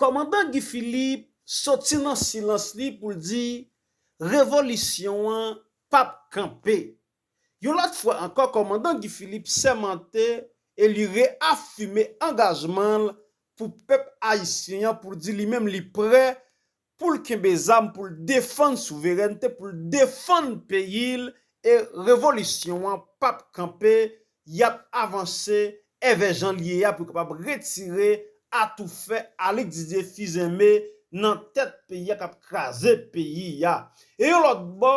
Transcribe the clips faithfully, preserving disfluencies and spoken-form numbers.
Kòmandan Guy Philippe soti nan silans li pou l di revolisyon an p ap kanpe. Yon lòt fwa ankò, kòmandan Guy Philippe sèmante e li reyafime angajman l pou pèp ayisyen an, pou l di li menm li prè pou l kenbe zam, pou l defann souverènte, pou l defann peyi l, e revolisyon an p ap kanpe, y ap avanse èvè jan l ye a pou kapab retire atoufè Alix Didier Fils-Aimé nan tèt peyi a k ap kraze peyi a. E yon lòt bò,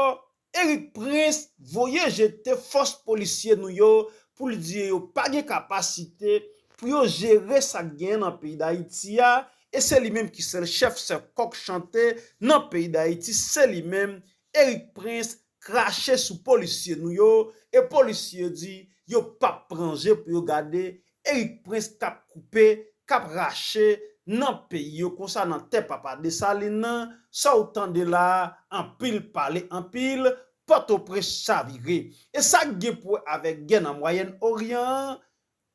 Erik Prince voye jete fòs polisye nou yo pou l di yo pa gen kapasite pou yo jere sa k genyen nan peyi Dayiti a, e se li menm ki sèl chèf sè kòk chante nan peyi Dayiti, se li menm, Erik Prince krache sou polisye nou yo, e polisye yo di yo p ap pran je pou yo gade Erik Prince k ap koupe, k ap rache nan peyi yo konsa nan tè papa Desalin nan, sa w tande la a, anpil pale anpil, Pòtoprens chavire. E sa k gen pou wè avèk gè nan Mwayèn Oryan an,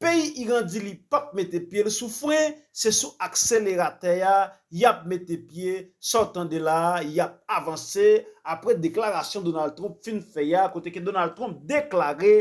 peyi Iran di li p ap mete pye l sou fren, se sou akseleratè a y ap mete pye, sa w tande la a, y ap avanse, apre deklarasyon Donald Trump fin fè a, kote ke Donald Trump deklare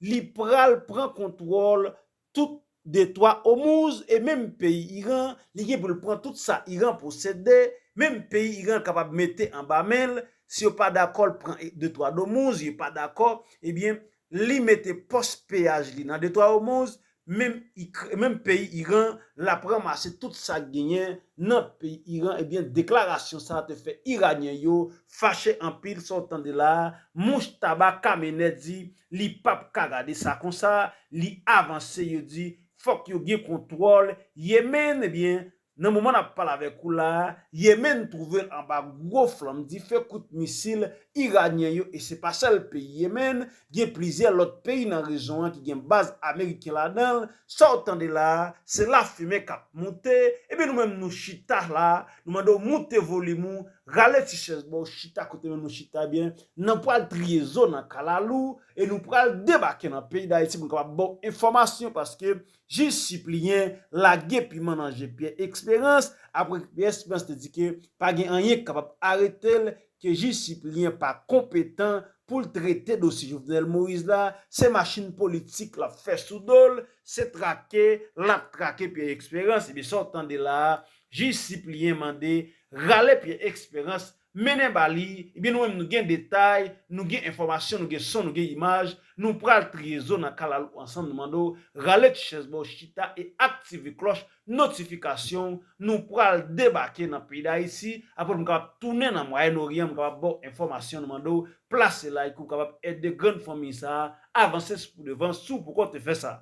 li pral pran kontwòl tout detwa Omouz, e menm peyi Iran, li gen pou l pran tout sa Iran posede, menm peyi Iran kapab mete anba men l, si yo pa dakò l pran detwa Omouz, yo pa dakò, ebyen, li mete pòs peyaj li nan detwa Omouz, menm Ikr-, menm peyi Iran, l ap ranmase tout sa k genyen nan peyi Iran, ebyen, deklarasyon sa a te fè Iranyen yo fache anpil, sa w tande la a, Mujtaba Khamenei di li p ap ka gade sa konsa, li avanse, yo di fòk yo gen kontwòl Yemen, ebyen, nan moman n ap pale avèk ou la a, Yemen twouve l anba gwo flanm dife kout misil iranyen yo, e se pa sèl peyi Yemen, gen plizyè lòt peyi nan rejyon an ki gen baz ameriken ladan l, sa w tande la a, se lafimen k ap moute, ebyen nou menm nou chita la, nou mande w moute volim ou, rale ti chèz ba w chita kote menm nou chita byen, n ap pral triye zo nan kalalou, e nou pral debake nan peyi Dayiti pou n kapab ba w enfòmasyon, paske jij Cyprien lage piman nan je Pierre Espérance, apre Pierre Espérance te di ke pa gen anyen k kapab arete l, ke jij Cyprien pa konpetan pou l trete dosye Jovenel Moïse la, se machin politik l ap fè sou do l, se trake l ap trake Pierre Espérance, ebyen sa w tande la a, jij Cyprien mande rale Pierre Espérance, mennen ba li, ebyen nou menm nou gen detay, nou gen enfòmasyon, nou gen son, nou gen imaj, nou pral triye zo nan kalalou ansanm, nou mande w rale ti chèz ba w chita e aktive klòch notifikasyon, nou pral debake nan peyi Dayiti, apre nou kapab tounen nan Mwayen Oryan, nou kapab ba w enfòmasyon, nou mande w plase like, ou kapab ede grann fanmi sa a avanse sou pou devan, si w poko te fè sa.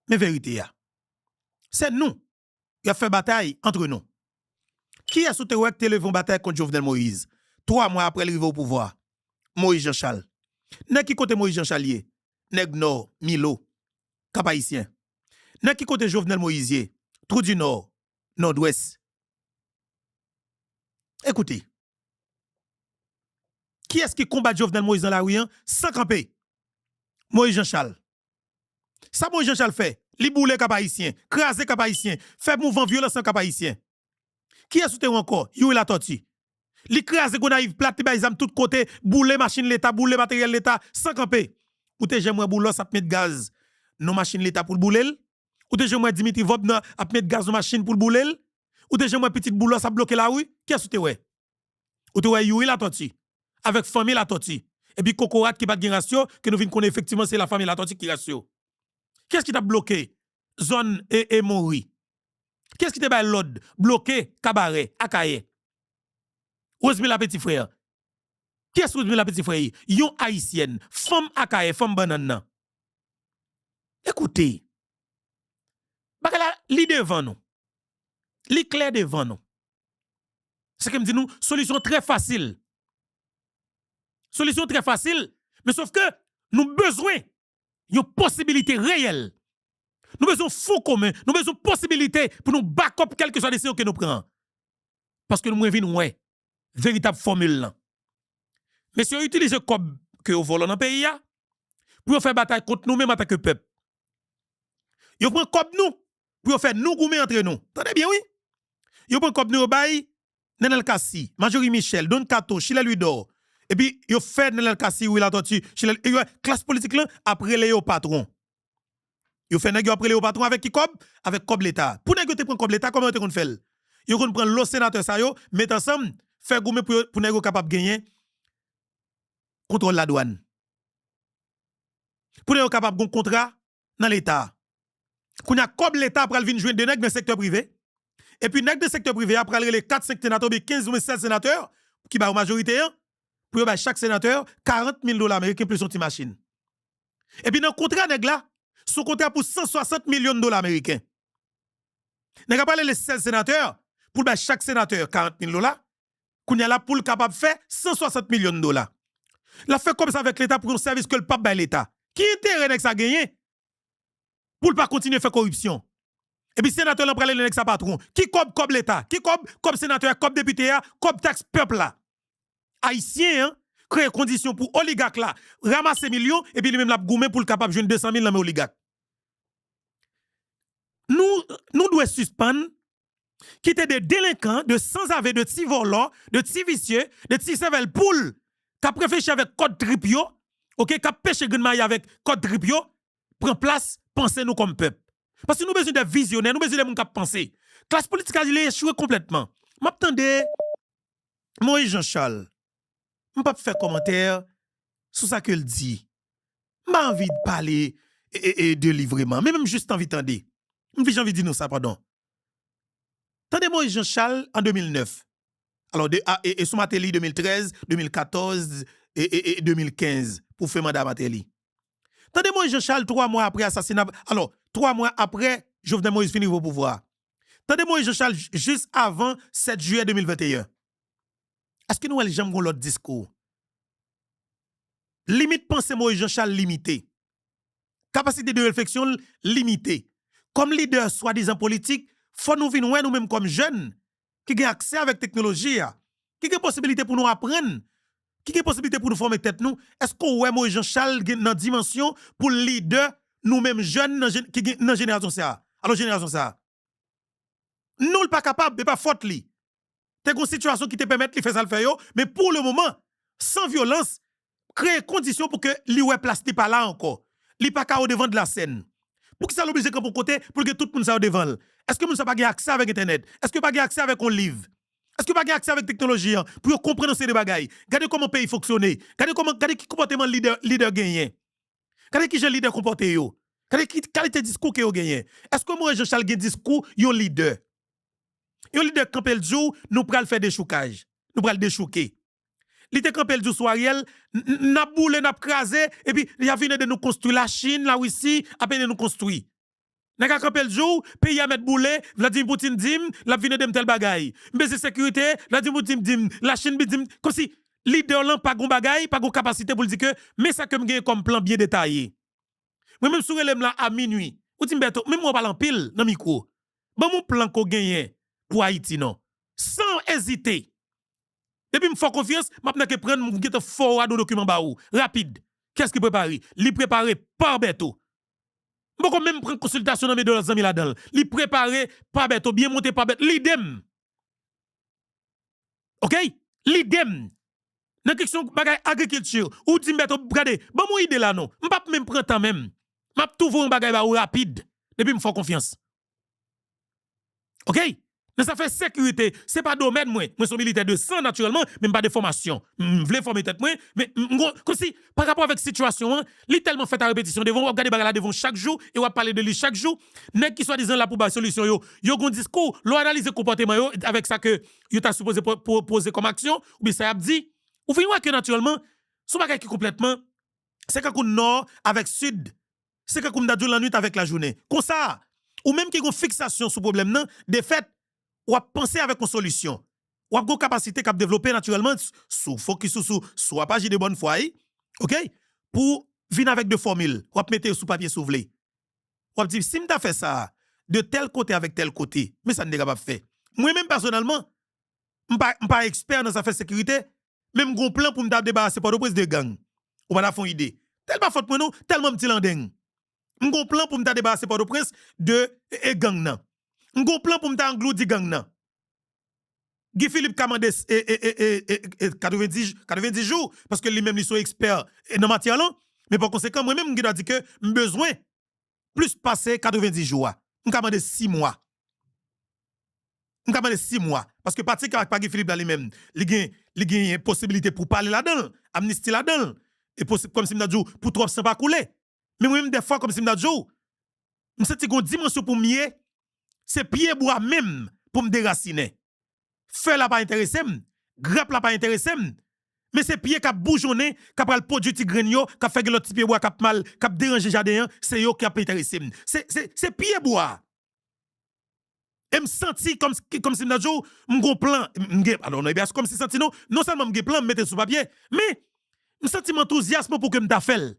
Men verite a. Se nou y ap fè batay antre nou. Kiyès ou te wè k te leve yon batay kont Jovenel Moïse, twa mwa apre l rive o pouvwa? Moïse Jean Charles. Nan ki kote Moïse Jean Charles ye? Nèg Nò, Milo, Kap Ayisyen. Nan ki kote Jovenel Moïse ye? Twou di Nò, Nòdwès. Ekoute. Kiyès ki konbat Jovenel Moïse nan lari an san kanpe? Moïse Jean Charles. Sa Moïse Jean Charles fè? Li boule Kap Ayisyen, kraze Kap Ayisyen, fè mouvman vyolans nan Kap Ayisyen. Kiyès ou te wè ankò? Youri Latortue. Li kraze Gonayiv plat, li bay zam tout kote, boule machin Leta, boule materyèl Leta, san kanpe. Ou te janm wè Boulos ap met gaz nan machin Leta pou l boule l? Ou te janm wè Dimitri Vorbe nan ap met gaz nan machin pou l boule l? Ou te janm wè pitit Boulos ap bloke lari? Kiyès ou te wè? Ou te wè Youri Latortue avèk fanmi Latortue. Epi kokorat ki pa t gen ras yo, ke nou vin konnen efektivman se lafanmi Latortue ki ras yo. Kiyès ki t ap bloke zòn e, e Monri? Kiyès ki te bay lòd bloke Kabarè, Akayè? Rosemila Petit Frère. Kiyès Rosemila Petit Frère ye? Yon Ayisyèn, fanm Akayè, fanm bannann nan. Ekoute, bagay la, li devan nou. Li klè devan nou. Se ke m di nou, solisyon trè fasil. Solisyon trè fasil, men sòf ke nou bezwen yon posibilite reyèl. Nou bezwen yon fon komen, nou bezwen posibilite pou nou back up kèlkeswa desizyon ke nou pran. Paske nou mwen vin wè veritab fòmil lan. Mesye yo itilize kòb ke yo vòlò nan peyi a pou yo fè batay kont nou menm antanke pèp. Yo pran kòb nou pou yo fè nou goumen antre nou. Tande byen, wi. Yo pran kòb nou yo bay Nenel Cassy, Marjorie Michel, Don Kato, Chilè Louidor. Epi yo fè Nenel Cassy, Willy Latortue, Chilè, e yo, klas politik lan ap rele yo patwon. Yo fè nèg yo ap rele yo patwon avèk ki kòb? Avèk kòb Leta. Pou nèg yo te pran kòb Leta, kòman yo te konn fè l? Yo konn pran lo senatè sa yo, met ansanm, fè goumen pou, yo, pou nèg yo kapab genyen kontwòl ladwàn. Pou nèg yo kapab gon kontra nan Leta. Kounye a, kòb Leta pral vin jwenn de nèg nan sektè prive. Epi nèg nan sektè prive a pral rele kat, senk senatè oubyen kenz oubyen sèz senatè ki ba yo majorite an, pou yo bay chak senatè karant mil dola ameriken plis yon ti machin. Epi nan kontra nèg la, se yon kontra pou san swasant milyon dola ameriken. Nèg la pral rele sèz senatè pou l bay chak senatè karant mil dola. Kounye a la, pou l kapab fè san swasant milyon dola. L ap fè kòb sa avèk Leta pou yon sèvis ke l p ap bay Leta. Ki enterè nèg sa genyen pou l pa kontinye fè koripsyon? Epi senatè lan pral rele nèg sa patwon. Ki kòb, kòb Leta? Ki kòb, kòb senatè a, kòb depite a, kòb taks pèp la? Ayisyen an kreye kondisyon pou oligak la ranmase milyon, epi li menm l ap goumen pou l kapab jwenn de san mil nan men oligak. Nou, nou dwe sispann kite de delenkan, de sanzave, de ti vòlò, de ti visye, de ti sèvèl poul k ap reflechi avèk kòd trip yo, oke, k ap peche grenn mayi avèk kòd trip yo, pran plas panse nou kòm pèp. Paske nou bezwen de vizyonè, nou bezwen de moun k ap panse. Klas politik la, li echwe konplètman. M ap tande Moïse Jean Charles. M p ap fè kòmantè sou sa ke l di. M pa anvi pale e, e, e, de li vreman, men m jis anvi tande. M jis anvi di nou sa, padon. Tande Moïse Jean Charles an de mil nèf. Alò, de, a, e, e sou Martelly de mil trèz, de mil katòz, e, e, e de mil kenz, pou fen manda Martelly. Tande Moïse Jean Charles twa mwa apre asasina, alò, twa mwa apre Jovenel Moïse fin rive o pouvwa. Tande Moïse Jean Charles j-, jis avan sèt jiyè de mil venteyen. Èske nou wè l janm gon lòt diskou? Limit panse Moïse Jean Charles limite. Kapasite de refleksyon l limite. Kòm lidè swadizan politik, fò nou vin wè nou menm kòm jèn ki gen aksè avèk teknoloji a, ki gen posibilite pou nou aprann, ki gen posibilite pou nou fòme tèt nou. Èske w wè Moïse Jean Charles gen nan dimansyon pou l lidè nou menm jèn nan jen-, ki gen nan jenerasyon sa a? Alò jenerasyon sa a. Non, l pa kapab, e pa fòt li. Te gon sitiyasyon ki te pèmèt li fè sa l fè yo, men pou le moman, san vyolans, kreye kondisyon pou ke li wè plas li pa la ankò. Li pa ka odevan de la sèn. Poukisa l oblije kanpe yon kote pou l gen tout moun sa yo devan l? Èske moun sa pa gen aksè avèk entènèt? Èske pa gen aksè avèk yon liv? Èske pa gen aksè avèk teknoloji an pou yo konprann yon seri de bagay? Gade kòman peyi fonksyone. Gade kòman, gade ki konpòteman lidè, lidè genyen. Gade kijan lidè konpòte yo. Gade ki kalite diskou ke yo genyen. Èske Moïse Jean Charles gen diskou yon lidè? Yon lidè k kanpe l di w, nou pral fè dechoukaj. Nou pral dechouke. Li te kanpe l di w sou Ariel, n-, n-, n ap boule, n ap kraze, epi y ap vin ede nou konstwi. Lachin, Larisi ap ede nou konstwi. Nèg la kanpe l di w, peyi a mèt boule, Vladimir Putin di m, l ap vin ede m tèl bagay. M bezwen sekirite, Vladimir Putin di m, Lachin di m, kòmsi lidè w lan pa gon bagay, pa gon kapasite pou l di ke, men sa ke m genyen kòm plan byen detaye. Mwen menm si w rele m la a minui, ou di m, Bèto, menm mwen w pale anpil nan mikwo. Ban m yon plan ke w genyen pou Ayiti non. San ezite. Depi m fè w konfyans, m ap nan ke pran m gentan fè w rado dokiman ba ou. Rapid. Kiyès ki prepare? Li prepare pa Bèto. M poko menm pran konsiltasyon nan men de lòt zanmi ladan l. Li prepare pa Bèto, byen monte pa Bèto. Lide m. Oke? Lide m. Nan kesyon bagay agrikilti, ou di m, Bèto, gade, ban m yon ide la non. M p ap menm pran tan menm. M ap tou voye yon bagay ba ou rapid. Depi m fè w konfyans. Oke? Nan zafè sekirite, se pa domèn mwen. Mwen se yon militè de san natirèlman, men m pa de fòmasyon. M vle fòme tèt mwen, men m, m gon, kòmsi, pa rapò avèk sitiyasyon an, li tèlman fèt a repetisyon devan w, w ap gade bagay la devan w chak jou, e w ap pale de li chak jou. Nèg ki swadizan la pou bay solisyon yo, yo gon diskou, lè w analize konpòteman yo avèk sa ke yo ta sipoze po-, po-, poze kòm aksyon, oubyen sa y ap di, ou vin wè ke natirèlman, se yon bagay ki konplètman, se kankou Nò avèk Sid, se kankou m ta di w lannwit avèk lajounen. Konsa, ou menm ki gon fiksasyon sou pwoblèm nan, defèt, w ap panse avèk yon solisyon. W ap gon kapasite k ap devlope natirèlman s-, si w fokis ou sou, sou apaj ide bòn fwa, wi, oke? Pou vin avèk de fòmil, w ap mete yo sou papye si w vle. W ap di, si m ta fè sa, de tèl kote avèk tèl kote, men sa n te kapab fè. Mwen menm pèsonèlman, m pa, m pa ekspè nan zafè sekirite, men m gon plan pou m ta debarase Pòtoprens de gang. Ou pa ta fè yon ide. Tèl pa fòt mwen non, tèlman m ti landeng. M gon plan pou m ta debarase Pòtoprens de, e, e, gang nan. M gon plan pou m ta angloudi gang nan. Guy Philippe ka mande e, e, e, e, e, e, katrevenndis, katrevenndis jou, paske li menm li se yon ekspè e, nan matyè lan. Men pa konsekan, mwen menm, m gen dwa di ke m bezwen plis pase katrevenndis jou a. M ka mande sis mwa. M ka mande sis mwa. Paske pati ka pa Guy Philippe la li menm, li gen, li gen posibilite pou pale ladan l, amnisti ladan l. E posib, kòmsi m ta di w, pou twòp san pa koule. Men mwen menm, dèfwa, kòmsi m ta di w, m santi gon dimansyon pou m ye, se pye bwa menm pou m derasinen. Fèy la pa enterese m, grap la pa enterese m. Men se pye k ap boujonnen, k ap pral pwodui ti grenn yo, k ap fè gen lòt ti pye bwa k ap mal, k ap deranje jaden an, se yo k ap enterese m. Se, se, se pye bwa. E m santi kòm, kòmsi m ta di w, m gon plan, m gen, alò, non, ebyen, kòmsi santi non, non sèlman m gen plan, m mete l sou papye, men m santi m antouzyasman pou ke m ta fè l.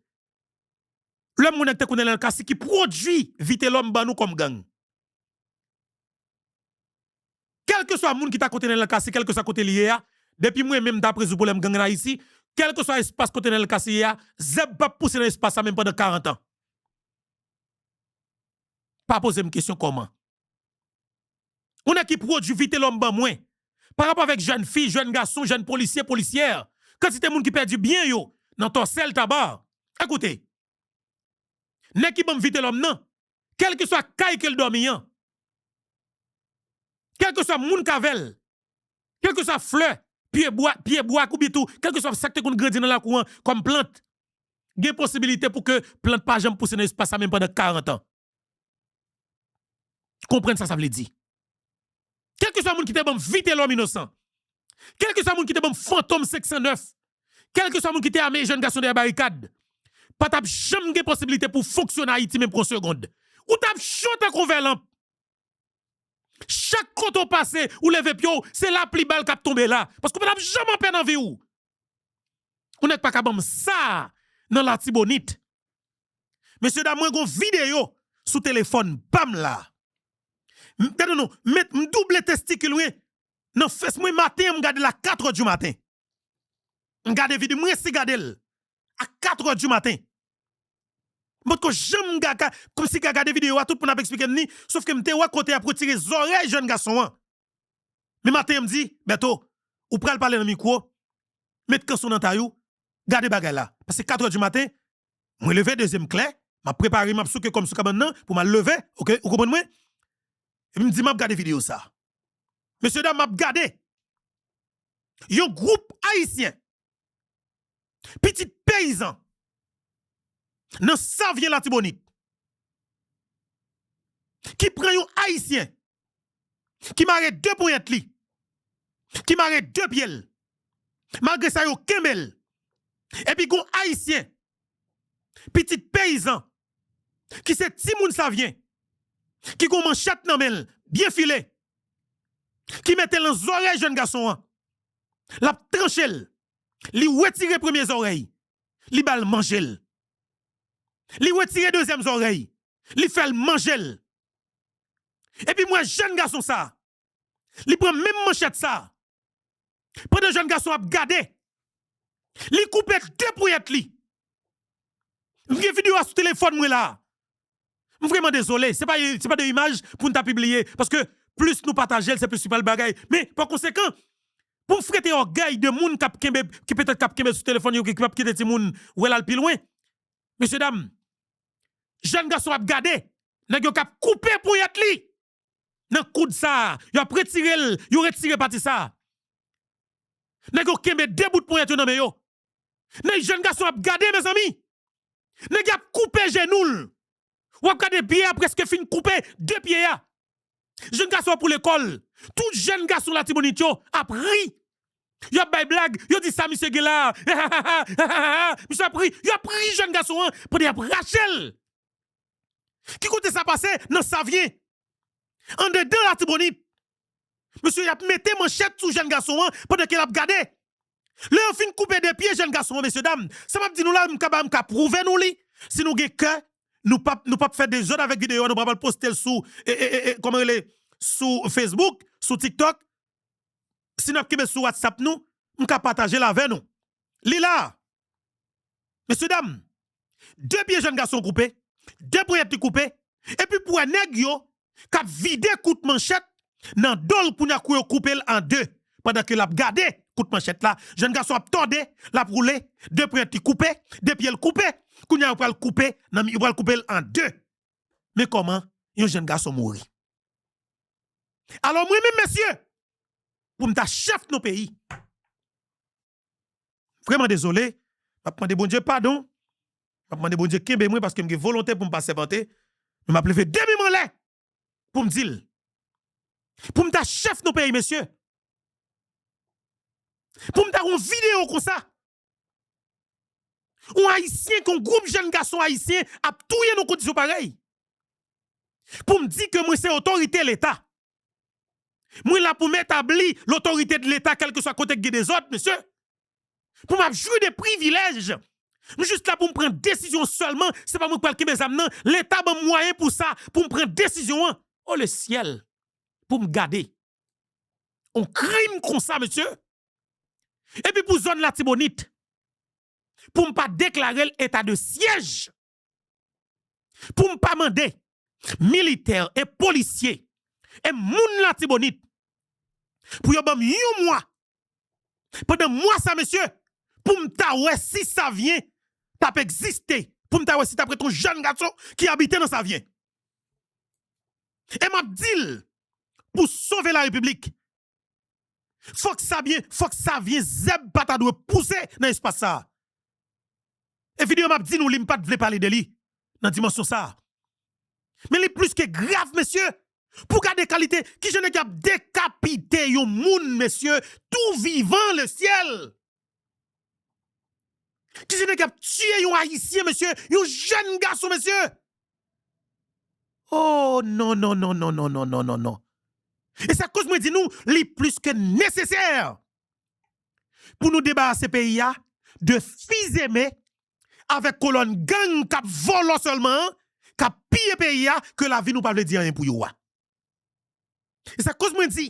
Lè m wè nèg tankou Nenel Cassy ki pwodui Vitelhomme ban nou kòm gang. Kèlkeswa moun ki ta kote Nenel Cassy, kèlkeswa kote li ye a, depi mwen menm m ta ap rezoud pwoblèm gang an Ayiti, kèlkeswa espas kote Nenel Cassy ye a, zèb p ap pouse nan espas sa menm pandan karant an. Pa poze m kesyon kòman. Yon nèg ki pwodui Vitelhomme ban mwen, pa rapò avèk jèn fi, jèn gason, jèn polisye, polisyè, kantite moun ki pèdi byen yo nan Tòsèl, Taba. Ekoute, nèg ki ban m Vitelhomme nan, kèlkeswa kay ke l dòmi an, kèlkeswa moun k avè l, kèlkeswa flè, pye bwa, pye bwa ak oubyen tou, kèlkeswa sa k te konn grandi nan lakou an kòm plant, gen posibilite pou ke plant pa janm pouse nan espas sa menm pandan karant an. Konprann sa sa vle di. Kèlkeswa moun ki te ban m Vitelhomme inosan, kèlkeswa moun ki te ban m Fantom senk san nèf, kèlkeswa moun ki te ame jèn gason dèyè barikad, pa t ap janm gen posibilite pou fonksyone Ayiti menm pou yon segonn. Ou t ap cho tankou yon vè lanp. Chak kote w pase, ou leve pye w, se lapli bal k ap tonbe la. Paske w pa t ap janm anpè nan vi w. Ou nèg pa ka ban m sa nan Latibonit. Mesye dam, mwen gon videyo sou telefòn pa m la. M, gade non, met, m double testikil mwen nan fès mwen maten an, m gade l a katrè di maten. M gade videyo, m resi gade l a katrè di maten. M potko janm ga-, ga-, kòmsi ga-, gade videyo a, tout moun ap eksplike m ni, sòf ke m te wè kote y ap retire zòrèy jèn gason an. Men maten an m di, Bèto, ou pral pale nan mikwo, met kanson nan tay ou, gade bagay la. Paske katrè di maten, mwen leve, de zye m klè, m ap prepare, m ap souke kò m sou kabann nan, pou m al leve, oke, ou konprann mwen? Epi m di, m ap gade videyo sa. Mesye dam, m ap gade. Yon gwoup ayisyen, pitit peyizan, nan Savyen Latibonit, ki pran yon ayisyen, ki mare de ponyèt li, ki mare de pye l, malgre sa yo kenbe l, epi gon ayisyen, pitit peyizan, ki se timoun Savyen, ki gon manchèt nan men l, byen file, ki mete l nan zòrèy jèn gason an, l ap tranche l, li retire premye zòrèy, li ba l manje l. Li retire dezyèm zòrèy, li fè l manje l. Epi m wè jèn gason sa, li pran menm manchèt sa. Pandan jèn gason ap gade, li koupe de ponyèt li. M gen videyo a sou telefòn mwen la. M vrèman dezole, se pa, se pa de imaj pou n ta pibliye, paske plis nou pataje l, se plis li pral bagay. Men, pa konsekan, pou m frete ògèy de moun k ap kenbe, ki petèt k ap kenbe sou telefòn yo, ki, ki p ap kite timoun wè l al pi lwen. Mesye dam, jèn gason ap gade, nèg yo k ap koupe ponyèt li nan koud sa a, y ap retire l, yo retire pati sa a. Nèg yo kenbe de bout ponyèt yo nan men yo. Nèg jèn gason ap gade, mezanmi. Nèg y ap koupe jenou l. W ap gade pye a prèske fin koupe de pye a. Jèn gason ap pou lekòl. Tout jèn gason Latibonit yo ap ri. Y ap bay blag, yo di sa misye gen la. Misye ap ri, y ap ri jèn gason an pandan y ap rache l. Ki kote sa pase? Nan Savyen. Andedan Latibonit. Mesye, y ap mete manchèt sou jèn gason an pandan ke l ap gade. Lè yo fin koupe de pye jèn gason an, mesye dam, sa m ap di nou la, m ka ba, m ka pwouve nou li. Si nou gen kè, nou p ap, nou p ap fè dezòd avèk videyo a, nou p ap al poste l sou, e, e, e, e, kòman rele, sou Facebook, sou TikTok. Si n ap kenbe sou WhatsApp nou, m ka pataje l avè nou. Li la. Mesye dam, de pye jèn gason koupe, de ponyèt li koupe, epi pou wè nèg yo k ap vide kout manchèt nan do l kounye a kou yo koupe l an de. pandan ke l ap gade kout manchèt la, jèn gason ap tòde, l ap woule, de ponyèt li koupe, de pye l koupe, kounye a yo pral koupe, nan, yo pral koupe l an de. Men kòman yon jèn gason mouri. Alò mwen menm, mesye, pou m ta chèf yon peyi, vrèman dezole, m ap mande Bondye padon, m ap mande Bondye kenbe mwen paske m gen volonte pou m pa sèpante, men m ap leve de men m anlè pou m di l. Pou m ta chèf yon peyi, mesye. Pou m ta yon videyo konsa. Yon Ayisyen, ke yon gwoup jèn gason ayisyen ap touye nan kondisyon parèy. Pou m di ke mwen se otorite Leta. Mwen la pou m etabli lotorite de Leta, kèlkeswa kote k gen dezòd, mesye. Pou m ap jwi de privilèj. M jis la pou m pran desizyon sèlman. Se pa mwen k pral kenbe zam nan. Leta ban m mwayen pou sa, pou m pran desizyon an. O le syèl. Pou m gade. On krim konsa, mesye. Epi pou zòn Latibonit, pou m pa deklare l eta de syèj, pou m pa mande militè e polisye e moun Latibonit pou yo ban m yon mwa. Pandan mwa sa, mesye, pou m ta wè si Savyen t ap egziste, pou m ta wè si t ap ret yon jèn gason ki abite nan Savyen. E m ap di l, pou sove la repiblik, fòk Savyen, fòk Savyen zèb pa ta dwe pouse nan espas sa a. E videyo m ap di nou li, m pa t vle pale de li nan dimansyon sa a. Men li plis ke grav, mesye. Pou gade kalite, kijan nèg y ap dekapite yon moun, mesye, tou vivan, le syèl. Kijan nèg y ap tiye yon Ayisyen, mesye, yon jèn gason, mesye. Oh, non, non, non, non. E se akoz mwen di nou, li plis ke nesesè pou nou debarase peyi a de fizeme avèk kolòn gang k ap vòlò sèlman an, k ap piye peyi a, ke lavi nou pa vle di anyen pou yo a. E se akoz mwen di,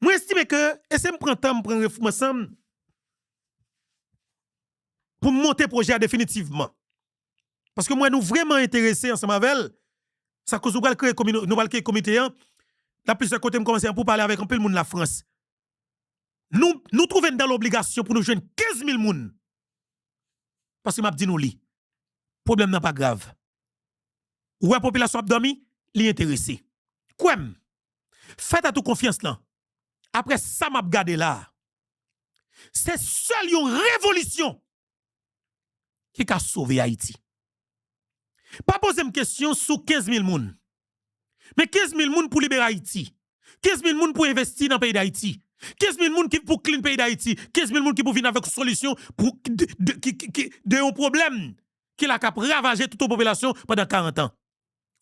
mwen estime ke, e se m pran tan, m pran refou m ansanm pou m monte pwojè a definitivman. Paske m wè nou vrèman enterese ansanm avè l. Se akoz nou pral kreye komino-, nou pral kreye komite an. Nan plizyè kote m kòmanse an pou pale avèk anpil moun Lafrans. Nou, nou twouve n dan lobligasyon pou nou jwenn kenz mil moun. Paske m ap di nou li. Pwoblèm nan pa grav. Ou wè popilasyon ap dòmi, li enterese. Kwè m, fè tèt ou konfyans lan. Apre sa m ap gade la a, se sèl yon revolisyon ki ka sove Ayiti. Pa poze m kesyon sou kenz mil moun. Men kenz mil moun pou libere Ayiti. Kenz mil moun pou envesti nan peyi Dayiti. Kenz mil moun ki pou clean peyi Dayiti. Kenz mil moun ki pou vin avèk solisyon pou, de, de, ki, ki, ki, de yon pwoblèm ki la k ap ravaje tout yon popilasyon pandan karant an.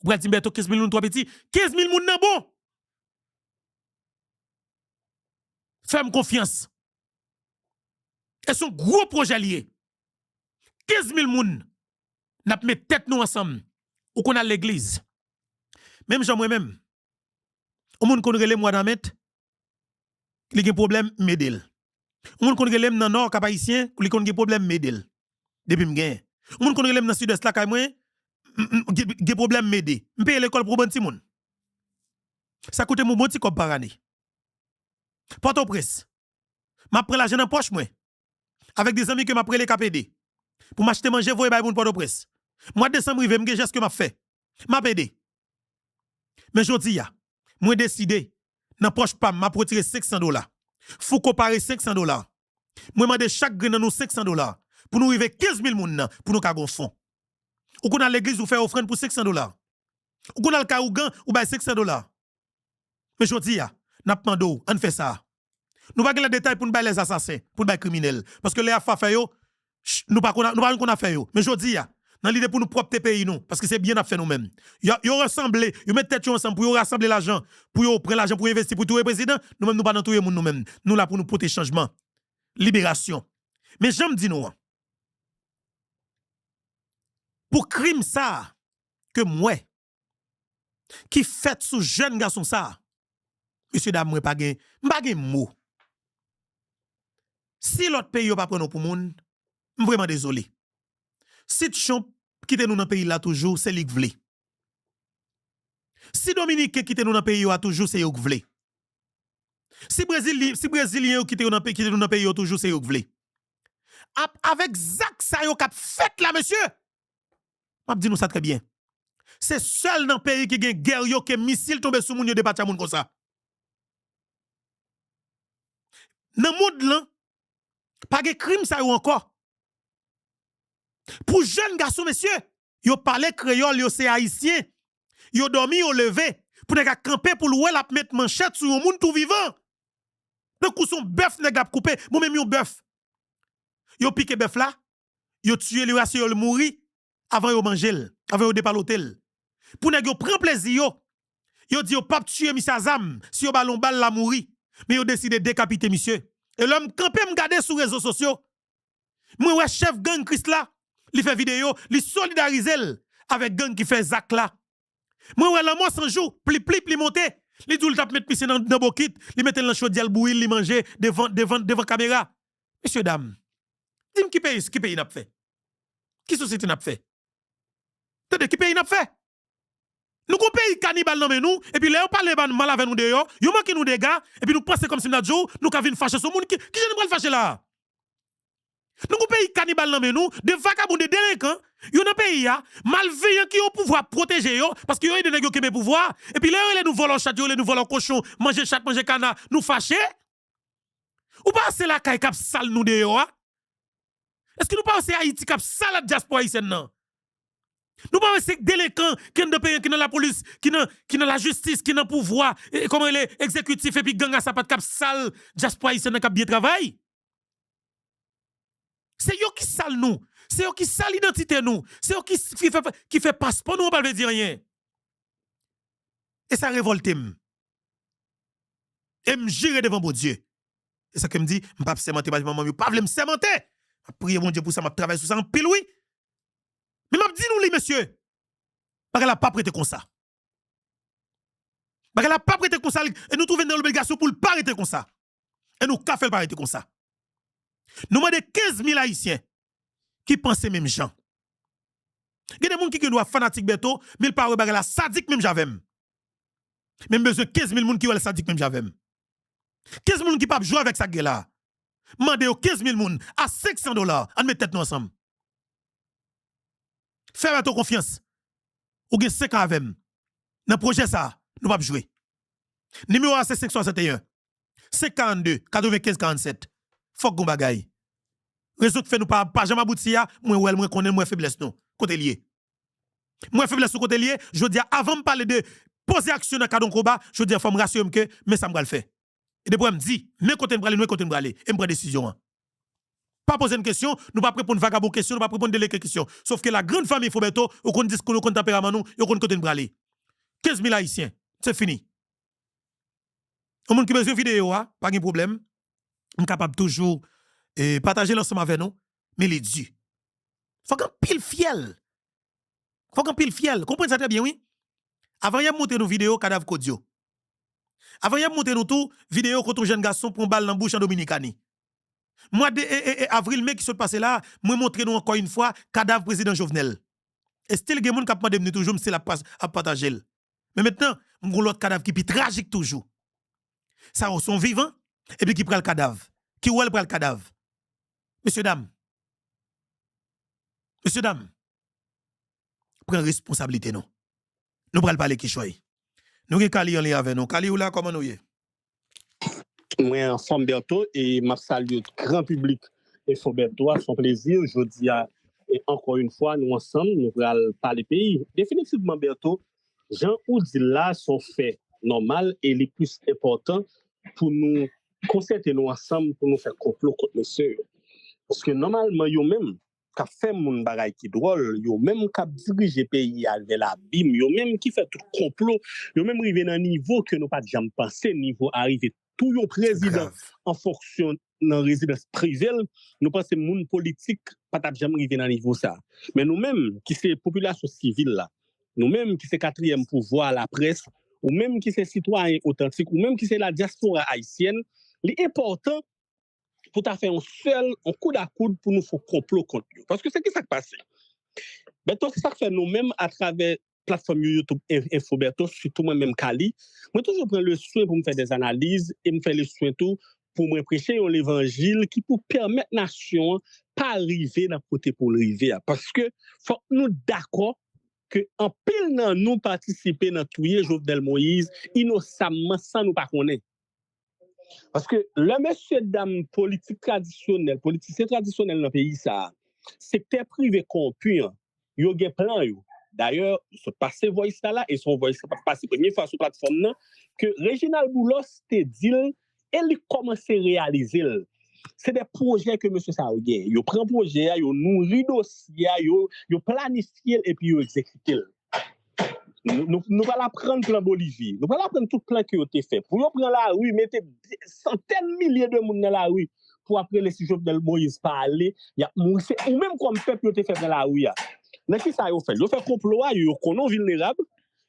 Ou pral di m, Bèto, kenz mil moun twò piti. Kenz mil moun nan bon. Fè m konfyans. E se yon gwo pwojè li ye. Kenz mil moun, n ap met tèt nou ansanm. Ou konn al legliz. Menm jan mwen menm. Yon moun konn rele m Wadamèt, li gen pwoblèm, m ede l. Yon moun konn rele m nan Nò, Kap Ayisyen, li konn gen pwoblèm, m ede l. Depi m genyen. Yon moun konn rele m nan Sidès lakay mwen, m, m, gen, gen pwoblèm, m ede. M peye lekòl pou yon bann timoun. Sa koute m yon bon ti kòb pa ane. Pòtoprens. M ap pran lajan nan pòch mwen. Avèk de zanmi ke m ap rele k ap ede. Pou m achte manje voye bay moun Pòtoprens. Mwa desanm rive, m gen jès ke m ap fè. M ap ede. Men jodi a, mwen deside, nan pòch pa m, m ap retire senk san dola. Fouco pare senk san dola. Mwen mande chak grenn nan nou senk san dola. Pou nou rive kenz mil moun nan, pou nou ka gon fon. Ou konn al legliz, ou fè ofrann pou senk san dola. Ou konn al kay ougan, ou bay senk san dola. Men jodi a, n ap mande w, ann fè sa. Nou pa gen lè detay pou n bay lèzasasen, pou n bay kriminèl. Paske lè y ap fè afè yo, ch-, nou pa konn, nou pa konn konn afè yo. Men jodi a, nan lide pou nou pwòpte peyi nou, paske se byen n ap fè nou menm. Yo, yo rasanble, yo met tèt yo ansanm pou yo rasanble lajan, pou yo pran lajan pou yo envesti, pou touye prezidan, nou menm nou pa nan touye moun nou menm. Nou la pou nou pote chanjman, liberasyon. Men jan m di nou an, pou krim sa a ke m wè, ki fèt sou jèn gason sa a, mesye dam, mwen pa gen, m pa gen mo. Si lòt peyi yo pa pran nou pou moun, m vrèman dezole. Si Trump kite nou nan peyi l la toujou, se li k vle. Si Dominiken kite nou nan peyi yo a toujou, se yo k vle. Si Brezilyen, si Brezilyen yo kite yo nan peyi, kite nou nan peyi yo toujou, se yo k vle. Ap, avèk zak sa yo k ap fèt la, mesye, m ap di nou sa trè byen. Se sèl nan peyi ki gen gè yo ke misil tonbe sou moun, yo depatcha moun konsa. Nan mond lan, pa gen krim sa yo ankò. Pou jèn gason, mesye, yo pale kreyòl, yo se ayisyen. Yo dòmi, yo leve. Pou nèg la kanpe pou l wè l ap met manchèt sou yon moun tou vivan. Tankou se yon bèf nèg la ap koupe, bon, menm yon bèf. Yo pike bèf la, yo tiye li, rase yo, l mouri, avan yo manje l, avan yo depalote l. Pou nèg yo pran plezi yo, yo di yo p ap tiye misye a zam, si yo ba l yon bal, l a mouri. Men yo deside dekapite misye. E lè m kanpe, m gade sou rezo sosyo, mwen wè chèf gang Krisla, li fè videyo, li solidarize l avèk gang ki fè zak la. Mwen wè Lanmò San Jou, plip plip, li monte, li di w li t ap met misye nan, nan bokit, li mete l nan chodyè, l bouyi l, li manje devan, devan, devan kamera. Mesye dam, di m ki peyi, ki peyi n ap fè? Ki sosyete n ap fè? Tande, ki peyi n ap fè? Nou gon peyi kanibal nan men nou, epi lè yo pale ba nou mal avè nou deyò, yo manke nou dega, epi nou panse kòmsi m ta di w, nou ka vin fache sou moun. Ki, kijan nou pral fache la a? Nou gon peyi kanibal nan men nou, de vagabon, de delenkan, yo nan peyi a, malveyan ki o pouvwa pwoteje yo, paske yo ede nèg yo kenbe pouvwa a, epi lè yo rele nou vòlò chat, yo rele nou vòlò kochon, manje chat, manje kana, nou fache? Ou pa wè se lakay k ap sal nou deyò a? Èske nou pa wè se Ayiti k ap sal ak dyaspora ayisyèn nan? Nou pa wè se delenkan ki anndan peyi an, ki nan lapolis, ki nan, ki nan lajistis, ki nan pouvwa, e, e, kòman rele, egzekitif, epi gang a sapat k ap sal dyaspora ayisyèn nan k ap byen travay? Se yo ki sal nou. Se yo ki sal idantite nou. Se yo ki, ki fè, ki fè paspò nou an pa vle di anyen. E sa revòlte m. E m jire devan Bondye. E sa ke m di, m p ap sèmante, paske manman m yo pa vle m sèmante. M ap priye Bondye pou sa, m ap travay sou sa anpil, wi. Men m ap di nou li, mesye, bagay la p ap rete konsa. Bagay la p ap rete konsa, e nou twouve n nan lobligasyon pou l pa rete konsa. E nou ka fè l pa rete konsa. Nou mande kenz mil Ayisyen ki panse menm jan. Gen de moun ki gen dwa fanatik Bèto, men l pa wè bagay la sadik menm jan avè m. Men m bezwen kenz mil moun ki wè l sadik menm jan avè m. Kenz mil moun ki p ap jwe avèk sa k gen la. Mande yo kenz mil moun a senk san dola, ann met tèt nou ansanm. Fè Bèto konfyans. Ou gen senk an avè m. Nan pwojè sa a, nou p ap jwe. Nimewo a se senk swasanteyen, senk karannde, katrevenkenz karannsèt. Fòk gon bagay. Rezon k fè nou pa, pa janm abouti a, mwen wè l, mwen konnen l, mwen wè feblès nou. Kote l ye? Mwen wè feblès nou kote l ye. Jodi a, avan m pale de poze aksyon nan kad yon konba, jodi a, fò m rasire m ke men sa m pral fè. E depi w wè m di, men kote n prale, nou men kote n prale. E m pran desizyon an. Pa poze n kesyon, nou p ap reponn vagabon kesyon, nou p ap reponn delenkan kesyon. Sòf ke la grande famille Foberto, ou konn diskou nou, ou konn tanperaman nou, yo konn kote n prale. Kenz mil Ayisyen, se fini. Yon moun ki bezwen videyo a, pa gen pwoblèm. M kapab toujou, eh, pataje l ansanm avè nou, men li di. Fòk anpil fyèl. Fòk anpil fyèl. Konprann sa trè byen, wi. Avan yè m montre nou videyo kadav Kodyo. Avan yè m montre nou tou videyo kote yon jèn gason pran bal nan bouch an Dominikani. Mwa de, e, e, e, avril, me ki sot pase la, mwen montre nou ankò yon fwa kadav prezidan Jovenel. E still gen moun k ap mande m ni toujou, m still ap pas-, ap pataje l. Men mentnan, m gon lòt kadav ki pi trajik toujou. Sa yo se yon vivan, epi ki pral kadav. Ki wè l pral kadav. Mesye dam. Mesye dam. Pran responsablite nou. Nou pral pale kichòy. Nou gen Kali an liy avè nou. Kali, ou la, kòman nou ye? Mwen anfòm, Bertho, e m ap salye gran piblik Info Bertho a. Se yon plezi. Jodi a, e ankò yon fwa, nou ansanm, nou pral pale peyi. Definitivman, Bertho, jan ou di l la, se yon fè nòmal e li plis enpòtan pou nou konsète nou ansanm pou nou fè konplo kont mesye yo. Paske nòmalman, yo menm k ap fè moun bagay ki dwòl, yo menm k ap dirije peyi a vè labim, yo menm ki fè tout konplo, yo menm rive nan nivo ke nou pa t janm panse, nivo a rive touye yon prezidan an fonksyon nan rezidans prive l, nou panse moun politik pa t ap janm rive nan nivo sa. Men nou menm, ki se popilasyon sivil la, nou menm ki se katriyèm pouvwa, laprès, ou menm ki se sitwayen otantik, ou menm ki se ladyaspora ayisyèn, li enpòtan pou ta fè yon sèl, yon koud a koud pou nou fè yon konplo kont yo. Paske se ki sa k pase? Bertho, se sa k fè nou menm, atravè platfòm yo, YouTube, Infoberto, sitou mwen menm Kali, mwen toujou pran le swen pou m fè dè analiz e m fè le swen tou pou mwen preche yon levanjil ki pou pèmèt nasyon an pa rive nan kote pou l rive a. Paske fòk nou dakò ke anpil nan nou patisipe nan touye Jovenel Moïse inosamman san nou pa konnen. Paske lè mesye dam politik tradisyonèl, politisyen tradisyonèl nan peyi sa a, sektè prive kowonpi an, yo gen plan yo. Dayè, sot pase voice la la, e se yon voice la pa pase premye fwa sou platfòm nan, ke Reginald Boulos te di l, e li kòmanse reyalize l. Se de pwojè ke mesye sa yo gen. Yo pran pwojè a, yo nouri dosye a, yo, yo planifye l epi yo egzekite l. Nou, nou, nou pral aprann plan Bolivi. Nou pral aprann tout plan ke yo te fè. Pou yo pran lari, mete santèn milye de moun nan lari pou ap rele si Jovenel Moïse pa ale, y ap mouri. Se ou menm kòm pèp yo te fè pran lari a. Nan ki sa yo fè l? Yo fè konplo a, yo konnen w vilnerab,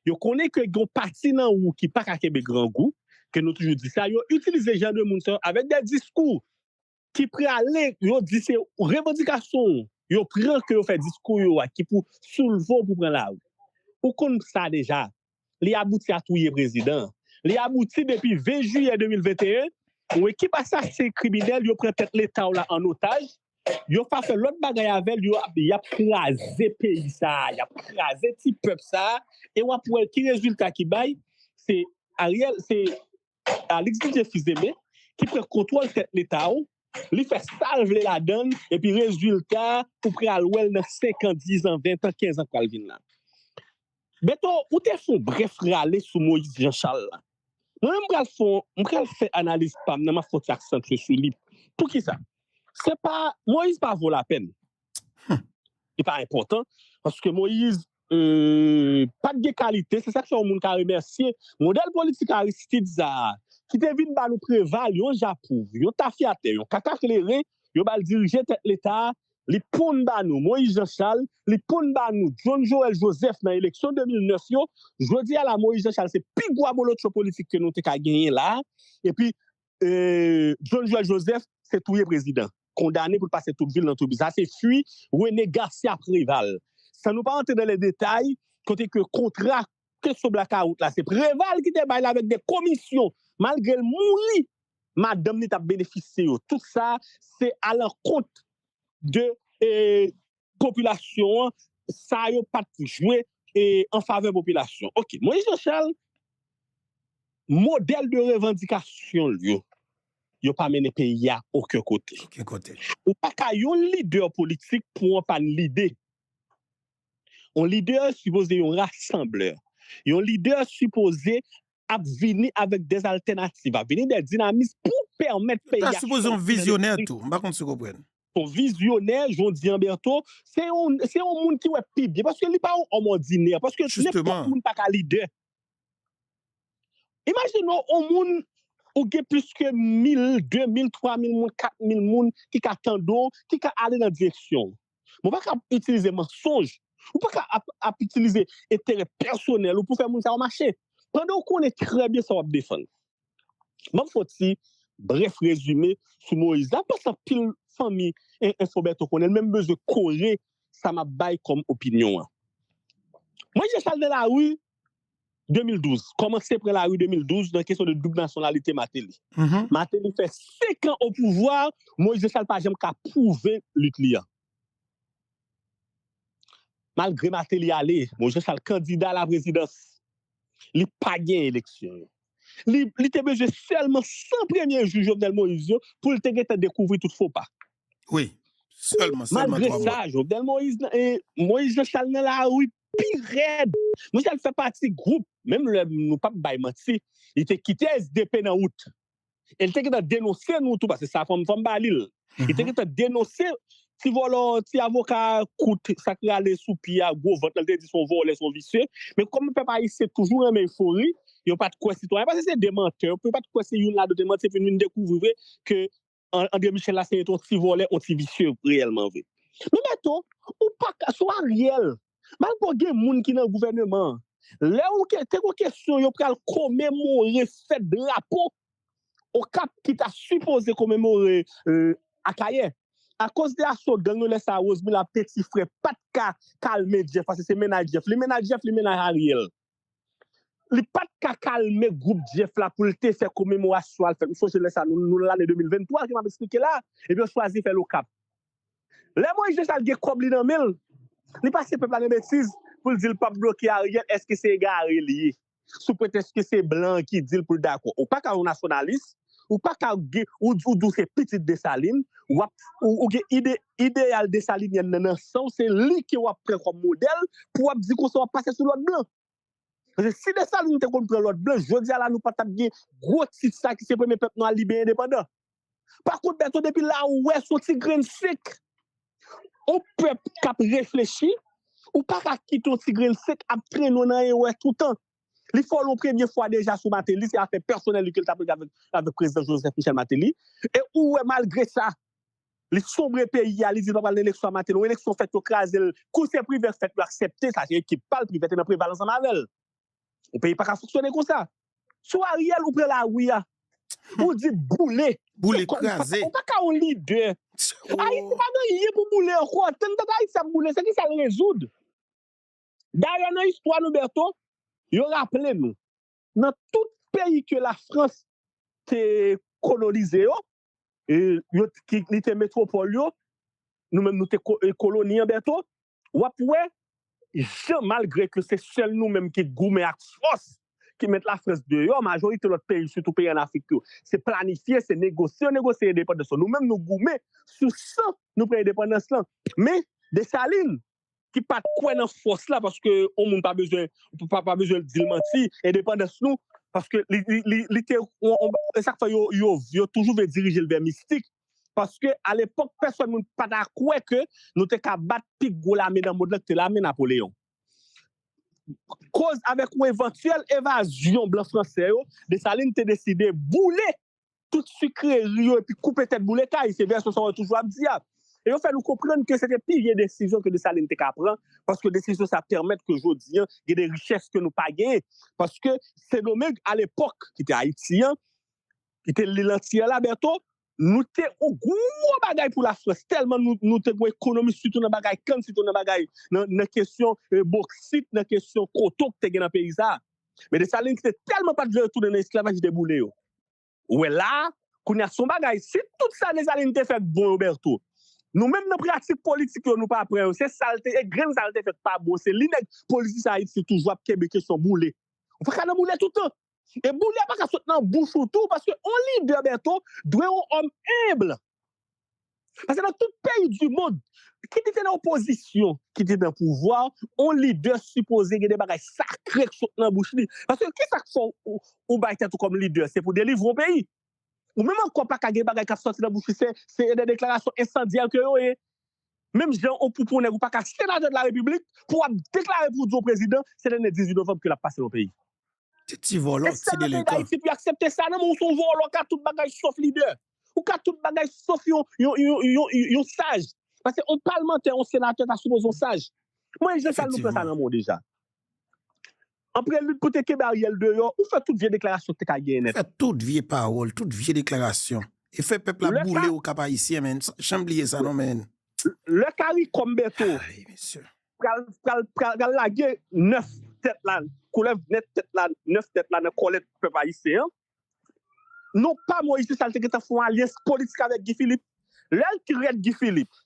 yo konnen ke gen yon pati nan ou ki pa ka kenbe grangou, ke nou toujou di sa, yo itilize jan de moun sa yo avèk de diskou ki prale, yo di se revandikasyon w, yo pran ke yo fè diskou yo a ki pou soulve w pou pran lari. Ou konn sa deja. Li abouti a touye prezidan. Li abouti depi ven jiyè de mil venteyen, yon ekip asasen kriminèl, yo pran tèt leta w la an otaj, yo pa fè lòt bagay avè l, yo ap, y ap kraze peyi sa a, y ap kraze ti pèp sa a, e w ap wè ki rezilta ki bay, se Ariel, se Alix Didier Fils-Aimé ki pran kontwòl tèt leta w, li fè sa l vle ladan l, epi rezilta, ou pral wè l nan senk an, diz an, ven an, kenz an k pral vin la. Beto, ou te fè yon brèf rale sou Moïse Jean Charles la. Mwen menm, m pral fè, m pral fè analiz pa m nan, m ap fè yon ti aksantye sou li. Poukisa? Se pa, Moïse pa vo lapèn. Li pa enpòtan, paske Moïse euh, pa t gen kalite, se sa k fè yon moun ka remèsye modèl politik Aristide sa a, ki te vin ba nou Preval, yon japouv, yon tafyatè, yon kaka kleren, yo ba l dirije tèt leta a, li ponn ba nou Moïse Jean Charles, li ponn ba nou John Joël Joseph nan eleksyon de mil nèf yo. Jodi a la, Moïse Jean Charles se pi gwo abolotcho politik ke nou te ka genyen la a. Epi, euh, John Joël Joseph se touye prezidan, kondane pou l pase tout vi l nan toubib. Sa se fwi René Garcia Préval. San nou pa rantre nan lè detay, kote ke kontra kesyon blakawout la, se Preval ki te bay la avèk de komisyon. Malgre l mouri, madanm li t ap benefisye yo. Tout sa, se alankont de eh, popilasyon an, sa yo pa t jwe eh, an favè popilasyon. Ok, Moïse Jean Charles, modèl de revandikasyon l yo, yo pa mennen peyi a okenn kote. Okenn kote. Ou pa ka yon lidè politik pou w pa n lide. Yon lidè sipoze yon rasanblè. Yon lidè sipoze ap vini avèk dè altènativ, ap vini dè dinamis pou pèmèt peyi a. Sa sipoze yon vizyonè tou. M pa konn si w konprann. Yon vizyonè, jan w di an Berto, se yon, se yon moun ki wè pi byen, paske li pa yon òm òdinè, paske nenpòt moun pa ka lidè. Imajine w, yon moun, ou gen plis ke mil, de mil, twa mil moun, kat mil moun ki ka tande w, ki ka ale nan direksyon w. Ou pa ka ap itilize mansonj. Ou pa ka ap, ap itilize enterè pèsonèl ou pou fè moun sa yo mache. Pandan w konnen trè byen sa w ap defann. M ap fè yon ti brèf rezime sou Moïse la, paske anpil fanmi Infoberto konnen l, men m bezwen kore sa m ap bay kòm opinyon an. Moïse Jean Charles nan lari de mil douz, kòmanse pran lari de mil douz nan kesyon de doub nasyonalite Martelly. Martelly fè senk an o pouvwa, Moïse Jean Charles pa janm ka pwouve lit li an. Malgre Martelly ale, Moïse Jean Charles kandida laprezidans, li pa gen eleksyon yo. Li, li te bezwen sèlman san premye jou Jovenel Moïse yo pou l te gentan dekouvri tout fo pa. Wi, sèlman, sèlman twa mwa. Malgre sa, Jovenel Moïse, eh, Moïse Jean Charles nan lari pi rèd. Moïse Jean Charles fè pati gwoup, menm lè nou p ap bay manti, li te kite S D P nan wout. E l te gentan denonse nou tou, paske sa fò m, fò m ba li l. Li te gentan denonse ti vòlò, ti avoka kout, sa k rale sou pye a, gwo vant la, l te di se yon vòlè, se yon visye. Men kòm pèp ayisyen toujou renmen efori, yo pa t kwè sitwayen, paske se de mantè, yo pa t kwè se youn ladan yo te manti, epi nou vin dekouvri vre ke An-, André Michel la se yon ti vòlè, yon ti visye reyèlman vre. Men Beto, ou pa ka, sou Ariel, malgre gen moun ki nan gouvèneman an, lè ou ke, te gon kesyon yo pral komemore fèt drapo Okap ki ta sipoze komemore euh, Akayè. Akoz de aso gang yo, lè sa Rosemila, peti frè, pa t ka kalme Jeff, paske se mennaj Jeff. Li mennaj Jeff, li mennaj Ariel. Li pa t ka kalme gwoup Jeff la pou l te fè komemorasyon al fèt. M sonje lè sa, nou, nou lane de mil venntwa ke m ap eksplike la, epi yo chwazi fè l Okap. Lè Moyiz Jan Chal gen kòb li nan men l, li pase pèp la nan betiz pou l di l p ap bloke Ariel, èske se egare li ye? Sou pretèks ke se blan ki di l pou l dakò. Ou pa ka yon nasyonalis, ou pa ka gen, ou, ou di w se pitit Desalin, w ap, ou, ou gen ide, ideyal desalinyèn nan nan san w, se li ke w ap pran kòm modèl pou w ap di konsa w ap pase sou lòt blan. Paske si Desalin te konn pran lòt blan, jodi a la nou pa t ap gen gwo tit sa ki se premye pèp nwa libere endepandan. Pa kont, Bèto, depi la ou wè se yon ti grenn sik. Yon pèp k ap reflechi, ou pa ka kite yon ti grenn sik ap trennen w nan erè toutan. Li fè w yon premye fwa deja sou Martelly, se afè pèsonèl li ke l t ap regle avèk, avèk prezidan Joseph Michel Martelly. E ou wè, malgre sa, li sonbre peyi a, li di l pa pral nan eleksyon a Martelly. Yon eleksyon fèt, yo kraze l. Kou se Privè k fèt, yo aksepte, sa se ekip pa l, Privè te nan Preval ansanm avè l. Yon peyi pa ka fonksyone konsa. Sou Ariel, ou pran lari a. Ou di boule. Boule, kraze. Ou pa ka yon lidè. Ayiti pa gen anyen pou boule ankò. Tann, tann Ayiti ap boule, se ki sa l rezoud? Dayè, nan istwa nou, Bèto, yo raple nou, nan tout peyi ke Lafrans te kolonize yo, e, yo, ki, li te metwopòl yo, nou menm nou te ko, e, koloni an, Bèto, w ap wè, jan, malgre ke se sèl nou menm ki goumen ak fòs, ki met Lafrans deyò, majorite lòt peyi, sitou peyi ann Afrik yo, se planifye, se negosye, yo negosye endepandans yo. Nou menm nou goumen sou san, nou pran endepandans lan. Men, Desalin, ki pa t kwè nan fòs la, paske yon moun pa bezwen, pa, pa bezwen di l manti, endepandans nou, paske li, li, li, li te, on, on, e sa k fè yo, yo, yo toujou vle dirije l vè mistik, paske alepòk, pèsòn moun pa ta kwè ke nou te ka bat pi gwo lame nan mond lan, ki te lame Napoleyon. Koz avèk yon evantyèl evazyon blan franse yo, Desalin te deside boule tout sikreri yo epi koupe tèt boule kay. Se vèsyon sa yo toujou ap di a. E yo fè nou konprann ke se te pi vye desizyon ke Desalin te ka pran, paske desizyon sa pèmèt ke jodi an, gen de richès ke nou pa genyen. Paske Sendomeng, alepòk, ki te Ayiti an, ki te lil antiyè la, Bèto, nou te yon gwo bagay pou Lafrans. Tèlman nou, nou te gen ekonomi, sitou nan bagay kann, sitou nan bagay, nan, nan kesyon, e, boksit, nan kesyon koton ki te gen nan peyi sa a. Men Desalin ki te tèlman pa t vle yo tounen nan esklavaj, li te boule yo. Ou wè la, kounye a se yon bagay, si tout sa Desalin te fè k bon yo, Bèto, nou menm nan pratik politik yo, nou pa pran yo, se sa l te, e grenn sa l te fè k pa bon, se li nèg politisyen Ayiti toujou ap kenbe kesyon boule. Ou pa ka nan boule toutan. E boule a pa ka sot nan bouch ou tou, paske yon lidè, Bèto, dwe yon òm enb. Paske nan tout peyi di mond, kit li te nan opozisyon, kit li te nan pouvwa, yon lidè sipoze gen de bagay sakre k sot nan bouch li. Paske kisa k fè w, ou bay tèt ou kòm lidè? Se pou delivre yon peyi. Ou menm ankò pa ka gen bagay k ap sòti nan bouch li, se, se de deklarasyon ensandyè ke yo ye. Menm jan ou pou, pou nèg ou pa ka senatè de la repiblik, pou w ap deklare pou w di w prezidan, se lè dizuit novanm ke l ap pase nan peyi. Ti, ti vòlò, ti delenkan. Ayiti pou aksepte sa, non, men ou se yon vòlò, ou ka tout bagay sòf lidè. Ou ka tout bagay sòf yon, yon, yon, yon, yon, yon saj. Paske yon palmantè, yon senatè ta sipoze yon saj. Mwen, Jan Chal, nou pran sa nan men w deja. An prelit pou te kenbe Ariel deyò, ou fè tout vye deklarasyon ki te ka genyen nèt. Fè tout vye pawòl, tout vye deklarasyon. E fè pèp la boule Okap Ayisyen, men. Janm bliye sa, non, men. Lè Karikòm, Bèto, pral, pral, pral, pral lage nèf tèt la, koulèv nèt tèt la, nèf tèt la nan kòlèt pèp ayisyen an. Non pa Moyiz Jan Chal te gentan fè yon alyans politik avèk Guy Philippe. Lè l trèt Guy Philippe,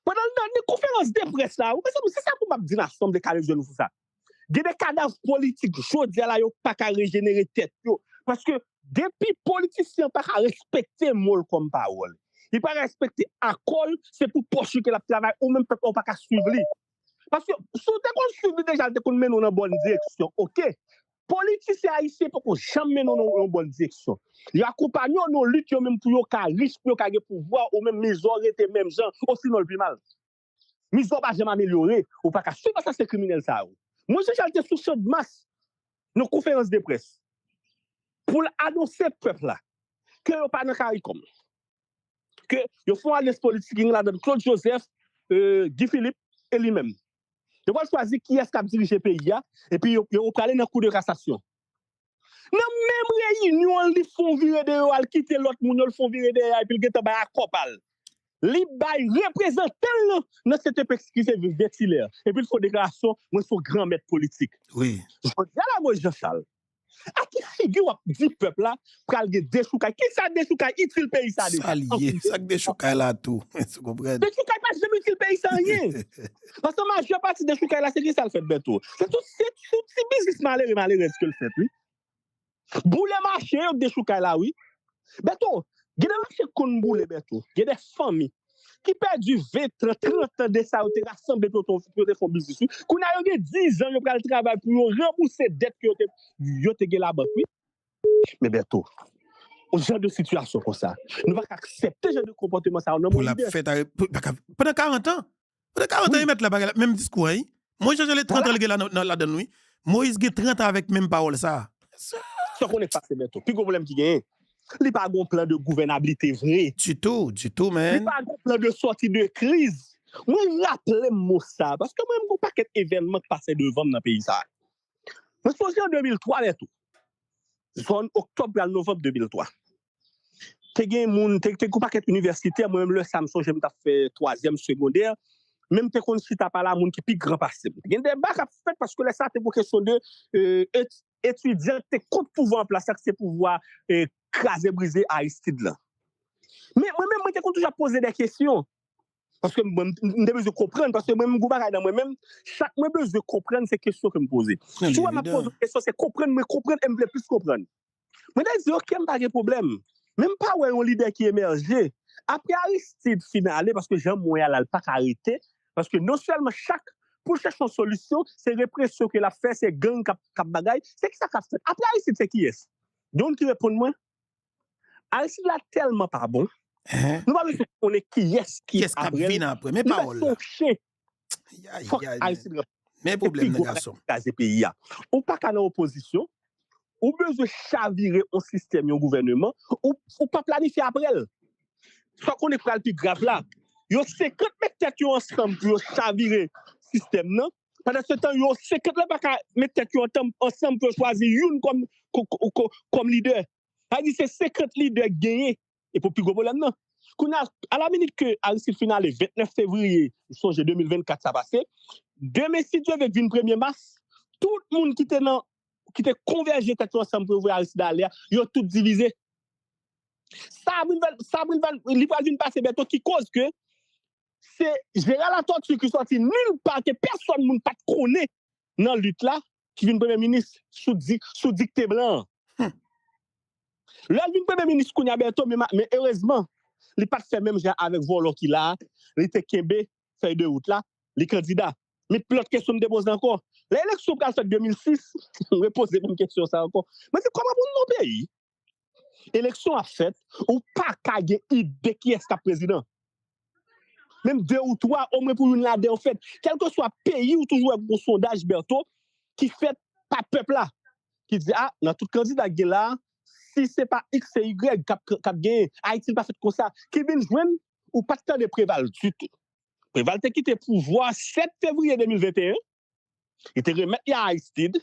pandan l nan konferans de près la, ou mezanmi, se sa pou m ap di nasyon, m te ka rezon nou sou sa. Gen de kadav politik jodi a la, yo pa ka rejenere tèt yo. Paske depi politisyen pa ka respekte mo l kòm pawòl, li pa respekte akò l, se pou pòch li ke l ap travay, ou menm pèp la ou pa ka swiv li. Paske si w te konn swiv li deja, l te konn mennen w nan bòn direksyon, oke. Politisyen ayisyen poko janm mennen w nan yon bòn direksyon. Yo akonpanye w nan lit yo menm pou yo ka rich, pou yo ka gen pouvwa, ou menm mizè w rete menm jan, osinon l pi mal. Mizè w pa janm amelyore, ou pa ka swiv asasyen kriminèl sa yo. Moyiz Jan Chal te sou Chanmas, nan konferans de près, pou l anonse pèp la ke yo pa nan Karikòm. Ke yo fè yon alyans politik, gen ladan Claude Joseph, e, Guy Philippe e li menm. Yo pral chwazi kiyès k ap dirije peyi a, epi yo, yo prale nan kou de kasasyon. Nan menm reyinyon an, li fè yon vire deyò, al kite lòt moun yo, l fè yon vire dèyè, epi l gentan bay akò pa l. Li bay reprezantan l nan, nan C T P ki se Ventilaire. Epi l fè yon deklarasyon, mwen se yon gran mèt politik. Wi. Jodi a la, Moïse Jean Charles, a ki figi w ap di pèp la pral gen dechoukay? Kisa dechoukay itil peyi sa deja? Sa l ye? Sa k dechoukay la tou? Ou konprann? Dechoukay pa janm itil peyi sa anyen. Paske majè pati dechoukay la, se kisa l fèt, Bèto? Se tout, se tout ti biznis malere, malerèz ke l fèt, wi. Boule mache yo dechoukay la, wi. Bèto, gen de mache k konn boule, Bèto. Gen de fanmi ki pèdi ven, trant, trant an de sa, yo te rasanble pou yo te, pou yo te fè yon biznis, wi. Kounye a, yo gen diz an, yo pral travay pou yo ranbouse dèt ke yo te, yo te gen labank, wi. Men Bèto, yon jan de sitiyasyon konsa, nou pa ka aksepte jan de konpòteman sa yo nan yon lidè. Pou l ap fèt, pandan karant an, pandan karant an, yo mèt la bagay la, menm diskou a, wi. Moïse Jean Charles trant an li gen la, nan, nan, ladan l, wi. Moïse gen trant an avèk menm pawòl sa. Sa w konnen k pase, Bèto? Pi gwo pwoblèm ki genyen, li pa gen yon plan de gouvènablite vre. Ditou, ditou, man. Li pa gen yon plan de sòti de kriz. Mwen raple m mo sa, paske mwen menm gen yon pakèt evènman k pase devan m nan peyi sa. Mwen sonje an de mil twa, Bèto. Zòn oktòb pral novanm de mil twa. Te gen moun, te, te gen yon pakèt inivèsitè, mwen menm lè sa m sonje m t ap fè twazyèm segondè, men m te konn chita pale a moun ki pi gran pase m. Te gen deba k ap fèt paske lè sa te pou kesyon de, euh, et-, etidyan te kont pouvwa an plas la, ki se pouvwa, eh, kraze brize Aristide lan. Men mwen menm, mwen te konn toujou ap poze de kesyon. Paske mwen, m, m te bezwen konprann, paske mwen menm, gon bagay nan mwen menm, chak mwen bezwen konprann, se kesyon ke m poze. Si w wè m ap poze yon kesyon, se konprann mwen konprann e m vle plis konprann. Mwen te di, oke, m pa gen pwoblèm. Men m pa wè yon lidè ki emèje. Apre Aristide fin ale, paske jan m wè a la, l pa ka rete. Paske non sèlman chak, pou l chèche yon solisyon, se represyon ke l ap fè, se gang k ap, k ap bagay. Se kisa k ap fèt? Apre Aristide, se kiyès? Gen moun ki reponn mwen? Aristide la tèlman pa bon. Nou pa bezwen konnen kiyès ki ap vin apre. Men pawòl la. Fòk Aristide ranplase. Men pwoblèm nan, gason. Kraze peyi a. Ou pa ka nan opozisyon, ou bezwen chavire yon sistèm, yon gouvèneman, ou, ou pa planifye apre l. Sa w konnen k pral pi grav la, yo senkant met tèt yo ansanm pou yo chavire sistèm nan. Pandan se tan, yo senkant la pa ka met tèt yo antanm, ansanm pou yo chwazi youn kòm, kò-, kò-, kò-, kòm lidè. Sa vle di se senkant lidè k genyen. E pou pi gwo pwoblèm nan. Kounye a, alaminit ke Aristide fin ale ventnèf fevriye, m sonje de mil vennkat sa pase, demen, si Dye vle, k vin premye mas, tout moun ki te nan, ki te konvèje tèt yo ansanm pou yo voye Aristide ale a, yo tout divize. Sa Brilvan, sa Brilvan, li pral vin pase, Bèto, ki koz ke se Jeral Latortue ki sòti nil pa, ke pèsòn moun pa t konnen nan lit la, ki vin premye minis sou di-, sou dikte blan an. Lè l vin premye minis kounye a, Bèto, men, men erezman, li pa t fè menm jan avèk vòlò ki la a, li te kenbe fèy de wout la, li kandida. Men lòt kesyon m te poze ankò. Lè eleksyon pral fèt de mil sis, m repoze menm kesyon sa ankò. Mwen di, kòman pou n nan peyi? Eleksyon ap fèt, ou pa ka gen ide kiyès k ap prezidan. Menm de ou twa, omwen pou youn ladan yo fèt. Kèlkeswa peyi, ou toujou wè gon sondaj, Bèto, ki fèt pa pèp la, ki di, a, nan tout kandida k gen la, si se pa X, se Y k ap, k ap genyen. Ayiti pa fèt konsa. Ki vin jwenn, ou pa t tande Preval ditou. Preval te kite pouvwa sèt fevriye de mil venteyen. Li te remèt li a Aristide.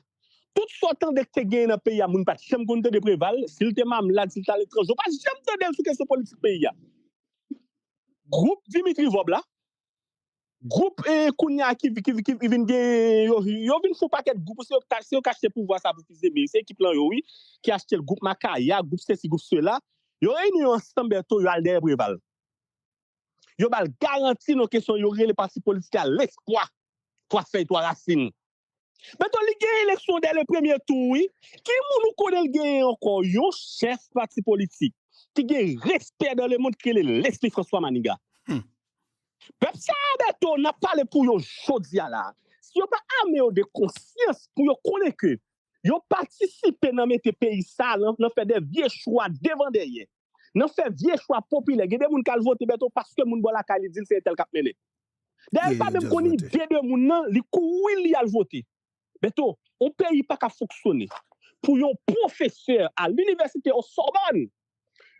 Tout sa w tande k te genyen nan peyi a, moun pa t janm konn tande Preval. Si l te mamlad, si l t aletranje, ou pa t janm tande l sou kesyon politik peyi a. Gwoup Dimitri Vorbe la, gwoup, eh, kounye a ki, ki, ki vin gen, yo, yo vin fè yon pakèt gwoup, se yo k ta-, se yo k achte pouvwa sa pou Fils d'Aimé, se ekip lan yo, wi, ki achte l, gwoup Makaya, gwoup sesi, gwoup sela. Yo reyini yo ansanm, Bèto, yo al dèyè Preval. Yo ba l garanti nan kesyon yo rele pati politik la lespwa, twa fèy, twa rasin. Bèto, li genyen eleksyon dè le premye tou, wi. Ki moun ou konnen l genyen ankò? Yon chèf pati politik ki gen respè dan le mond ki rele Leslie François Manigat. Hmm. Pèp sa a, Bèto, n ap pale pou yo jodi a la. Si yo pa ame yo de konsyans pou yo konnen ke yo patisipe nan mete peyi sa a, nan, nan fè de vye chwa devan dèyè, nan fè vye chwa popilè. Gen de moun k al vote, Bèto, paske moun bò lakay li di l se entèl k ap mennen. Dayè, l pa menm konn ide de moun nan, li kouri, li al vote. Bèto, yon peyi pa ka fonksyone pou yon pwofesè a linivèsite o Sorbonne,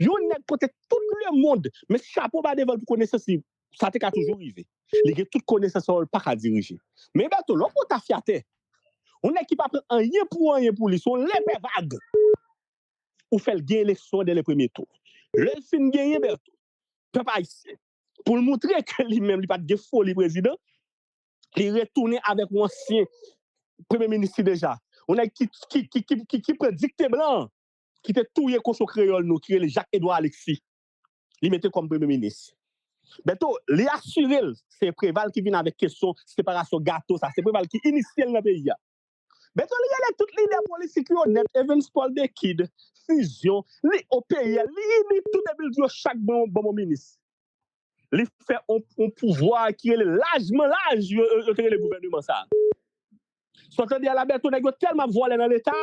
yon nèg kote tout lemonn met chapo ba devan l pou konesans li, sa te ka toujou rive. Li gen tout konesans sa yo, l pa ka dirije. Men Bèto, lè w pran tafyatè, yon nèg ki pa pran anyen pou anyen pou li, se yon lepè vag. Ou fè l gen eleksyon an dè le premye tou. Lè l fin genyen, Bèto, pèp ayisyen, Pou l moutre ke li menm li pa t gen foli prezidan, li retounen avèk yon ansyen premye minis li deja. Yon nèg ki, ki, ki, ki, ki, ki pran dikte blan an, ki te touye kochon kreyòl nou, ki rele Jacques Edouard Alexis. Li mete kòm premye minis. Bèto, li asire l, se Preval ki vin avèk kesyon separasyon gato sa. Se Preval ki inisye l nan peyi a. Bèto, li rele tout lidè politik yo nèt, Evens Paul Decide, Fusion, li O P L, li ini tout epi l di yo chak ban ban bon minis. Li fè yon, yon pouvwa ki rele lajman laj, yo, yo, yo te rele gouvèneman sa. Sa w tande a la, Bèto, nèg yo tèlman ap vòlè nan Leta,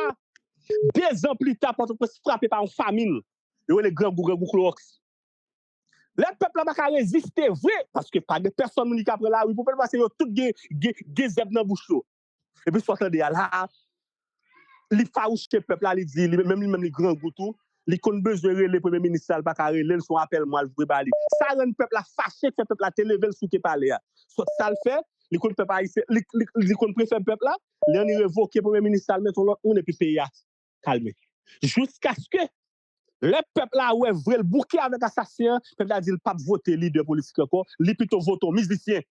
dezan pli ta, Pòtoprens frape pa yon famin. Yo rele grangou, grangou klowòks. Lè pèp la pa ka reziste vre, paske pa gen pèsonn moun ki ka pran lari pou pèp la, se yo tout gen, gen, gen zèb nan bouch yo. Epi sa w tande a la, li fawouche pèp la, li di, li menm, li menm li grangou tou, li konn bezwen rele premye minis la, li pa ka rele l, se yon apèl mwa l voye ba li. Sa rann pèp la fache, fè pèp la te leve l sou ke palè a. Sòt sa l fè, li konn pèp ayisyen, li, li, li konn prefè pèp la, li annik revoke premye minis la, l mete yon lòt moun, epi peyi a kalme. Jiskaske lè pèp la wè vre l bouke avèk asasen an, pèp la di l p ap vote lidè politik ankò, li pito vote yon mizisyen.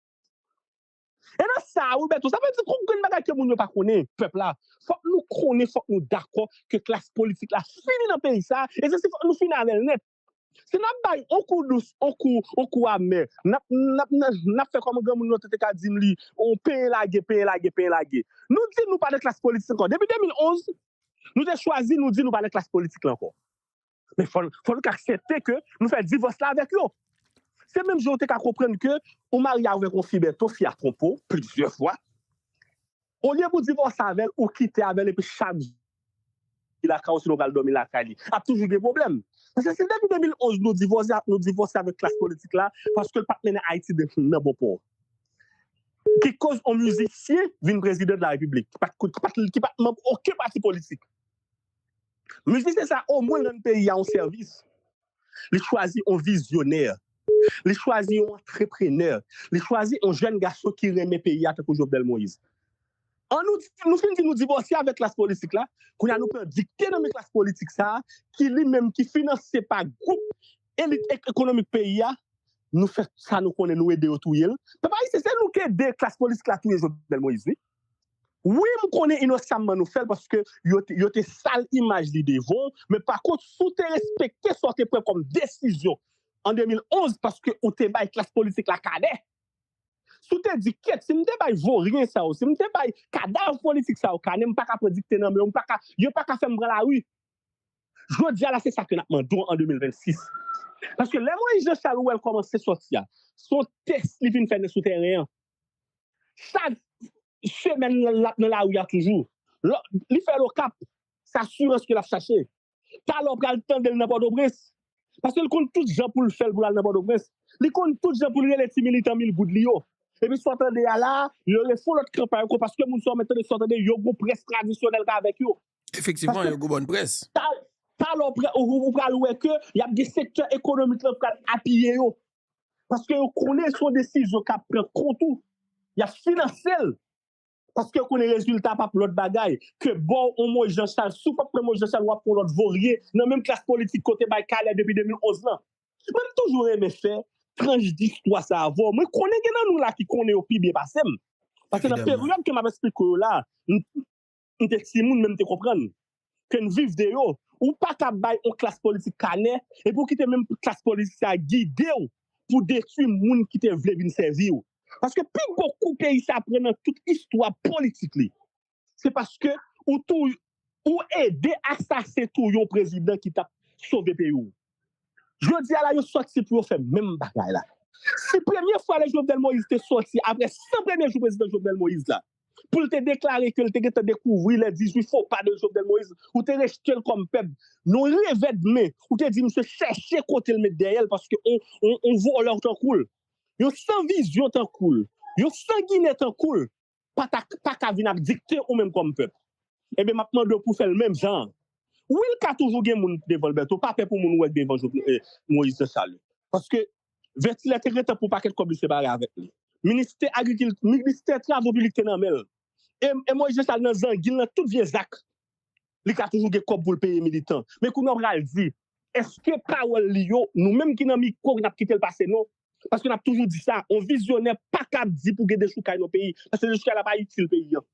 E nan sa, wi, Bèto, sa vle di gon grenn bagay ke moun yo pa konnen, pèp la. Fòk nou konnen, fòk nou dakò ke klas politik la fini nan peyi sa, e se si fòk nou fini avè l nèt. Si n ap bay on kou dous, on kou, on kou amè, n ap, n ap, n ap, n ap fè kòman granmoun nou te ka di m li, on penyen lage, penyen lage, penyen lage. Nou di nou pa nan klas politik ankò. Depi de mil onz, nou te chwazi, nou di nou pa nan klas politik la ankò. Men fò, fò nou ka aksepte ke nou fè divòs la avèk yo. Se menm jan ou te ka konprann ke ou marye avèk yon fi, Bèto, fi a twonpe w plizyè fwa. Olye pou divòse avè l, ou kite avè l, epi chak jou li lakay ou, sinon pral dòmi lakay li. Ap toujou gen pwoblèm. Paske si depi de mil onz nou divòse, nou divòse avèk klas politik la, paske l pa t mennen Ayiti nan bon pò. Ki koz yon mizisyen vin prezidan de la repiblik, ki pa t, ki pa t, ki pa t manm okenn pati politik. Mizisyen sa omwen rann peyi a yon sèvis. Li chwazi yon vizyonè. Li chwazi yon antreprenè. Li chwazi yon jèn gason ki renmen peyi a tankou Jovenel Moïse. An nou, nou fin di nou divòse avèk klas politik la, kounye a nou pran dikte nan men klas politik sa a, ki li menm ki finanse pa gwoup elit ek-, ekonomik peyi a, nou fè sa nou konnen, nou ede yo touye l. Pèp ayisyen, se nou ki ede klas politik la touye Jovenel Moïse, wi. Wi, m konnen inosamman nou fè l paske yo te, yo te sal imaj li devan w, men pa kont, si w te respekte sa w te pran kòm desizyon an de mil onz paske ou te bay klas politik la kanè, si w te di, "Kèt, si m te bay voryen sa yo, si m te bay kadav politik sa yo kanè, m pa ka pran dikte nan men yo, m pa ka, yo pa ka fè m pran lari." Jodi a la, se sa ke n ap mande w an de mil vennsis. Paske lè Moïse Jean Charles ou wè l kòmanse sòti a, se yon tès li vin fè sou tèren an. Chak semèn, l ap nan lari a toujou. Lò, li fè l Okap, se asirans ke l ap chache. Talè w pral tande l nan Pòtoprens. Paske l konn tout jan pou l fè l pou l al nan Pòtoprens. Li konn tout jan pou l rele ti militan mil goud li yo. Epi sa w tande a la, yo refè yon lòt kanpay ankò paske moun sa w mèt tande, sa w tande, yo gon près tradisyonèl k avèk yo. Efektivman, yo gon bòn près. Talè w pral, ou, ou pral wè ke y ap gen sektè ekonomik lan pral apiye yo. Paske yo konnen se yon desizyon k ap pran kont ou. Y ap finanse l. Paske yo konnen rezilta p ap lòt bagay ke ba w yon Moïse Jean Charles. Si w p ap pran Moïse Jean Charles, w ap pran lòt voryen nan menm klas politik kote bay kanè depi de mil onz lan. Mwen, m toujou renmen fè tranch distwa sa avè w. Mwen konnen gen nan nou la ki konnen yo pi byen pase m. Paske nan peryòd ke m ap esplike w la, m, m te timoun, men m te konprann ke n viv de yo. Ou pa ka bay yon klas politik kanè, epi w kite menm klas politik sa a gide w pou detwi moun ki te vle vin sèvi w. Paske pi gwo kou peyi sa a pran nan tout istwa politik li, se paske ou tou, ou ede asasen touye yon prezidan ki t ap sove peyi w. Jodi a la, yo sòti pou yo fè menm bagay la. Si premye fwa lè Jovenel Moïse te sòti, apre san premye jou prezidan Jovenel Moïse la, pou l te deklare ke l te gentan dekouvri lè dizuit fo pa de Jovenel Moïse, ou te rejte l kòm pèp. Nan yon revè de men, ou te di misye chèche kote l met dèyè l, paske on, on, on vòlè tankou l, yon san vizyon tankou l, yon sanginè tankou l, pa ta, pa ka vin ap dikte ou menm kòm pèp. Ebyen, m ap mande w pou fè l menm jan an. Wi, l ka toujou gen moun devan l, Bèto, pa pè pou moun ou wè k devan Jovenel, eh, Moïse Jean Charles. Paske Vètilè te gentan pran pakèt kòb li separe avèk li. Ministè agrikil-, ministè travo piblik te nan men l. E, e Moïse Jean Charles nan zangi l nan tout vye zak. Li ka toujou gen kòb pou l peye militan. Men kounye a w pral di, èske pawòl li yo, nou menm ki nan mikwo, n ap kite l pase non? Paske n ap toujou di sa, yon vizyonè pa ka di pou gen dechoukay nan peyi, paske dechoukay la pa itil peyi an.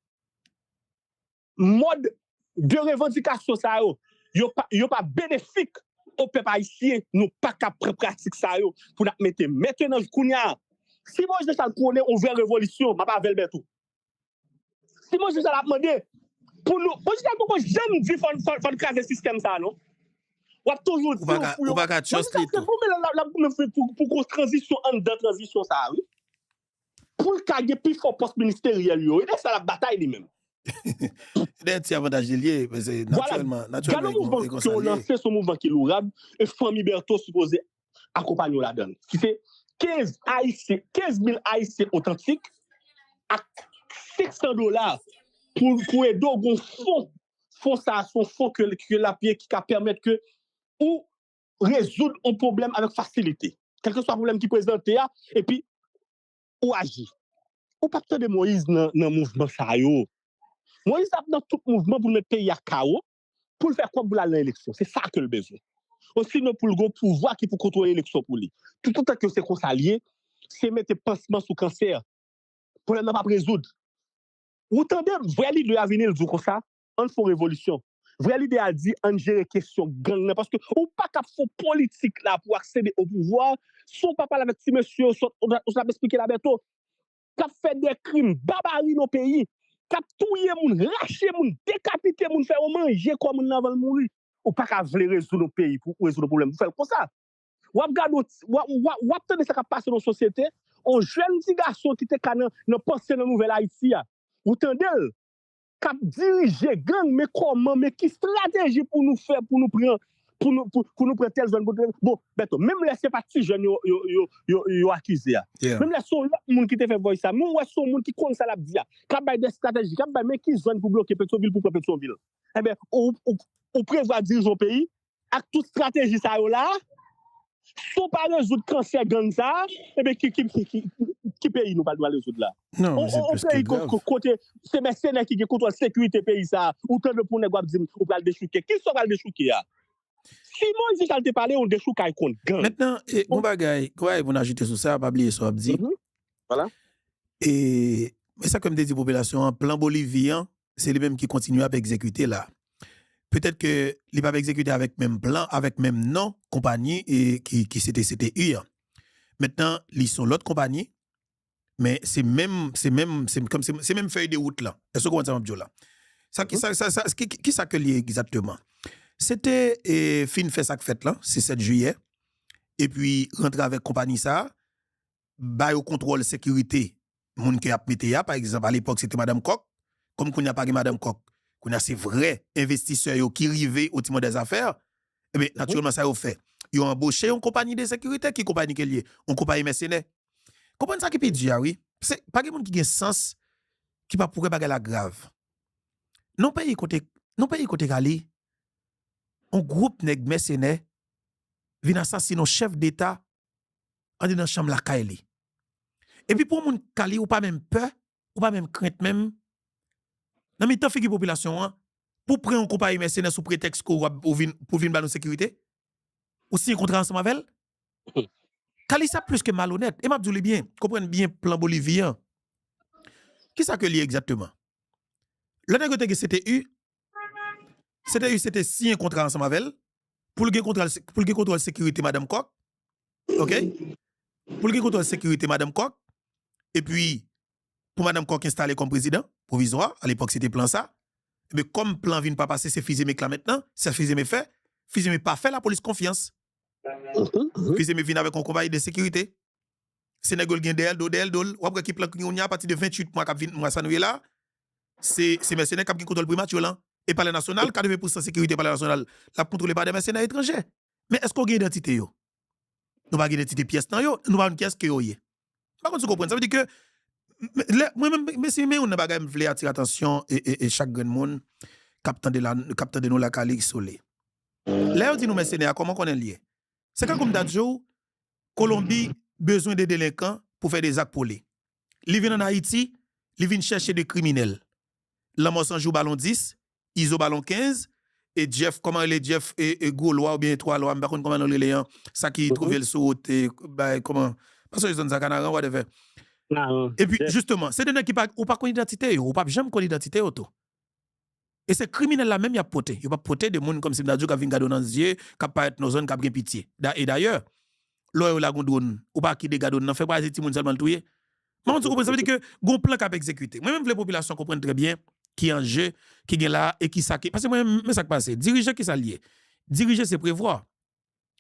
Mòd de revandikasyon sa yo, yo pa, yo pa benefik o pèp ayisyen. Nou pa ka pran pratik sa yo pou n ap mete mentnan kounya. Si Moyiz Deschal konnen yon vrè revolisyon, m ap avè l Bèto. Si Moyiz Deschal ap mande pou nou, Moyiz Deschal poko janm di fò n, fò, fò n kraze sistèm sa non. W ap toujou di ou fou yo. Moyiz Deschal se goumen l ap goumen pou, pou, pou tranzisyon anndan tranzisyon sa wi. Pou l ka gen pi fò pòs ministeryèl yo. E de sa l ap batay li menm. Dèyè ti avantaj li ye, men se natirèlman, natirèlman. Gade yon mouvman ke w lanse, se yon mouvman ki lourab, e fanmi Bertho sipoze akonpanye w ladan l. Ki se kenz ayisyen, kenz mil ayisyen otantik ak senk san dola pou, pou ede w gon fon. Fon sa a, se yon fon ke, ke l ap ye ki ka pèmèt ke ou rezoud yon pwoblèm avèk fasilite. Kèlkeswa pwoblèm ki prezante a, epi ou aji. Ou p ap tande Moyiz nan, nan mouvman sa yo. Moyiz ap nan tout mouvman pou l met peyi a kawo, pou l fè kòb pou l al nan eleksyon. Se sa ke l bezwen. Osinon pou l gen yon pouvwa ki pou kontwole eleksyon pou li. Toutotan ke se konsa l ye, se mete pansman sou kansè. Pwoblèm nan p ap rezoud. Ou tande vrè lidè a vini, l di w konsa, ann fè yon revolisyon. Vrè lidè a di, ann jere kesyon gang nan. Paske ou pa ka ap fè yon politik la pou aksede o pouvwa, san w pa pale avèk ti mesye yo, sòt, ou t ap eksplike la Bèto, k ap fè de krim babari nan peyi, k ap touye moun, rache moun, dekapite moun, fè yo manje kò moun nan avan l mouri. Ou pa ka vle rezoud yon peyi pou rezoud yon pwoblèm pou fè l konsa. W ap gade, w ap, w ap, w ap tande sa k ap pase nan sosyete. Yon jèn ti gason ki te ka nan, nan panse nan nouvèl Ayiti a. Ou tande l k ap dirije gang, men kòman, men ki estrateji pou nou fè, pou nou pran, pou nou, pou, pou nou pran tèl zòn, pou tèl, bon, Bèto, menm lè se pa ti jèn yo, yo, yo, yo, yo akize a. Menm lè se yon lòt moun ki te fè voice sa, men w wè se yon moun ki konn sa l ap di a, k ap bay de estrateji, k ap bay men ki zòn pou bloke Petyonvil, pou pran Petyonvil. Enben, ou, ou, ou prevwa dirije yon peyi, ak tout estrateji sa yo la, si w pa rezoud kansè gang sa, enben ki, ki, ki, ki, ki peyi nou pral, pral rezoud la? Non, se plis ke grav. Kote se mèsenè ki gen kontwòl sekirite peyi sa, ou tande pou nèg w ap di m ou pral dechouke. Kisa w pral dechouke a? Si Moyiz Deschal te pale, yon dechoukay kont gang. Mentnan, e, gon bagay, gon bagay pou n ajoute sou sa, pa bliye sa w ap di. Vwala. E, men sa ke m te di popilasyon an, plan Bolivi an, se li menm ki kontinye ap egzekite la. Petèt ke li p ap egzekite avèk menm plan, avèk menm non konpayi e ki, ki se te C T U an. Mentnan, li se yon lòt konpayi, men se menm, se menm, se kòm se, se menm fèy de wout lan. Èske w konprann sa m ap di w la? Sa ki, sa, sa, sa, ki, ki, kisa ke li ye egzakteman? Se te, e, fin fè sa k fèt lan, se sèt jiyè, epi rantre avèk konpayi sa a, ba yo kontwòl sekirite moun ke y ap mete a, pa egzanp, alepòk, se te madanm Kòk, kòm kounye a pa gen madanm Kòk, kounye a se vrè envestisè yo ki rive o timon dèzafè, enben, natirèlman, sa yo fè? Yo anboche yon konpayi de sekirite, ki konpayi ke l ye? Yon konpayi mèsenè. Konprann sa ki pi di a, wi. Se, pa gen moun ki gen sans ki pa pou wè bagay la grav. Non peyi kote, non peyi kote Kali, yon gwoup nèg mèsenè vin asasinen yon chèf deta andedan chanm lakay li. Epi pou yon moun Kali, ou pa menm pè, ou pa menm krent menm, nan mitan figi popilasyon an, pou pran yon konpayi mèsenè sou pretèks ke w ap, ou vin, pou vin ba nou sekirite? Ou siyen kontra ansanm avè l? Kali sa plis ke malonèt. E m ap di w li byen, konprann byen plan Bolivi an. Kisa ke li ye egzakteman? Lè nèg yo te gen C T U, C T U se te siyen kontra ansanm avè l, pou l gen kontra, pou l gen kontwòl sekirite madanm Kòk, oke? Pou l gen kontwòl sekirite madanm Kòk, epi pou madanm Kòk enstale kòm prezidan pwovizwa, alepòk se te plan sa, enben kòm plan vin pa pase, se Fils-Aimé k la mentnan, se Fils-Aimé fè, Fils-Aimé pa fè lapolis konfyans. Fils-Aimé vin avèk yon konpayi de sekirite. Se nèg yo l gen dèyè l do, dèyè l do l. W ap wè ki plan kounye a, apati de venntuit mwa k ap vin, mwa sa nou ye la, se, se mèsenè k ap gen kontwòl primati yo lan. E Palè Nasyonal, katreven pousan sekirite Palè Nasyonal, l ap kontwole pa de mèsenè etranje. Men èske w gen idantite yo? Nou pa gen idantite pyès nan yo, nou pa konn kiyès ke yo ye. M pa konn si w konprann. Sa vle di ke, m, lè, mwen menm, men si men youn nan bagay m vle atire atansyon e, e, e chak grenn moun k ap tande la, k ap tande nou la, Kali Sole. Lè yo di nou mèsenè a, kòman w konnen l ye? Se kankou m ta di w, Kolonbi bezwen de delenkan pou fè de zak pou li. Li vin ann Ayiti, li vin chèche de kriminèl. Lanmò San Jou balon dis, Izo balon kenz, e Jeff, kòman rele Jeff, e, e gwo lwa oubyen twa lwa, m pa konn kòman nou rele an, sa ki twouve l sou wout, e, bay, kòman, Paske zòn sa Kanaran, whatever. Kanaran. Epi, jisteman, se de nèg ki pa, ou pa konn idantite yo, ou p ap janm konn idantite yo tou. E se kriminèl la menm y ap pote. Yo p ap pote de moun kòmsi m ta di w k ap vin gade w nan zye, k ap parèt nan zòn, k ap gen pitye. Da- E dayè, lè w la gon dwòn, ou pa ki dega dwòn nan fè, pa se timoun sèlman l touye. Mwen, ou konprann, sa vle di ke gon plan k ap egzekite. Mwen menm vle popilasyon konprann trè byen ki anje, ki gen la e ki sa ki. Paske mwen, men sa k pase. Dirije ki sa l ye? Dirije se prevwa.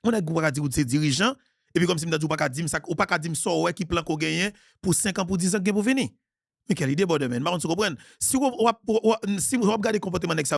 Yon nèg ou pa ka di ou se dirijan, epi kòmsi m ta di ou pa ka di m sa, ou pa ka di m sa w wè ki plan ke w genyen pou senk an, pou diz an k gen pou vini. Men kèl ide, brother, man. M pa konn si w konprann. Si w ap, w ap, w ap, si w ap gade konpòteman nèg sa,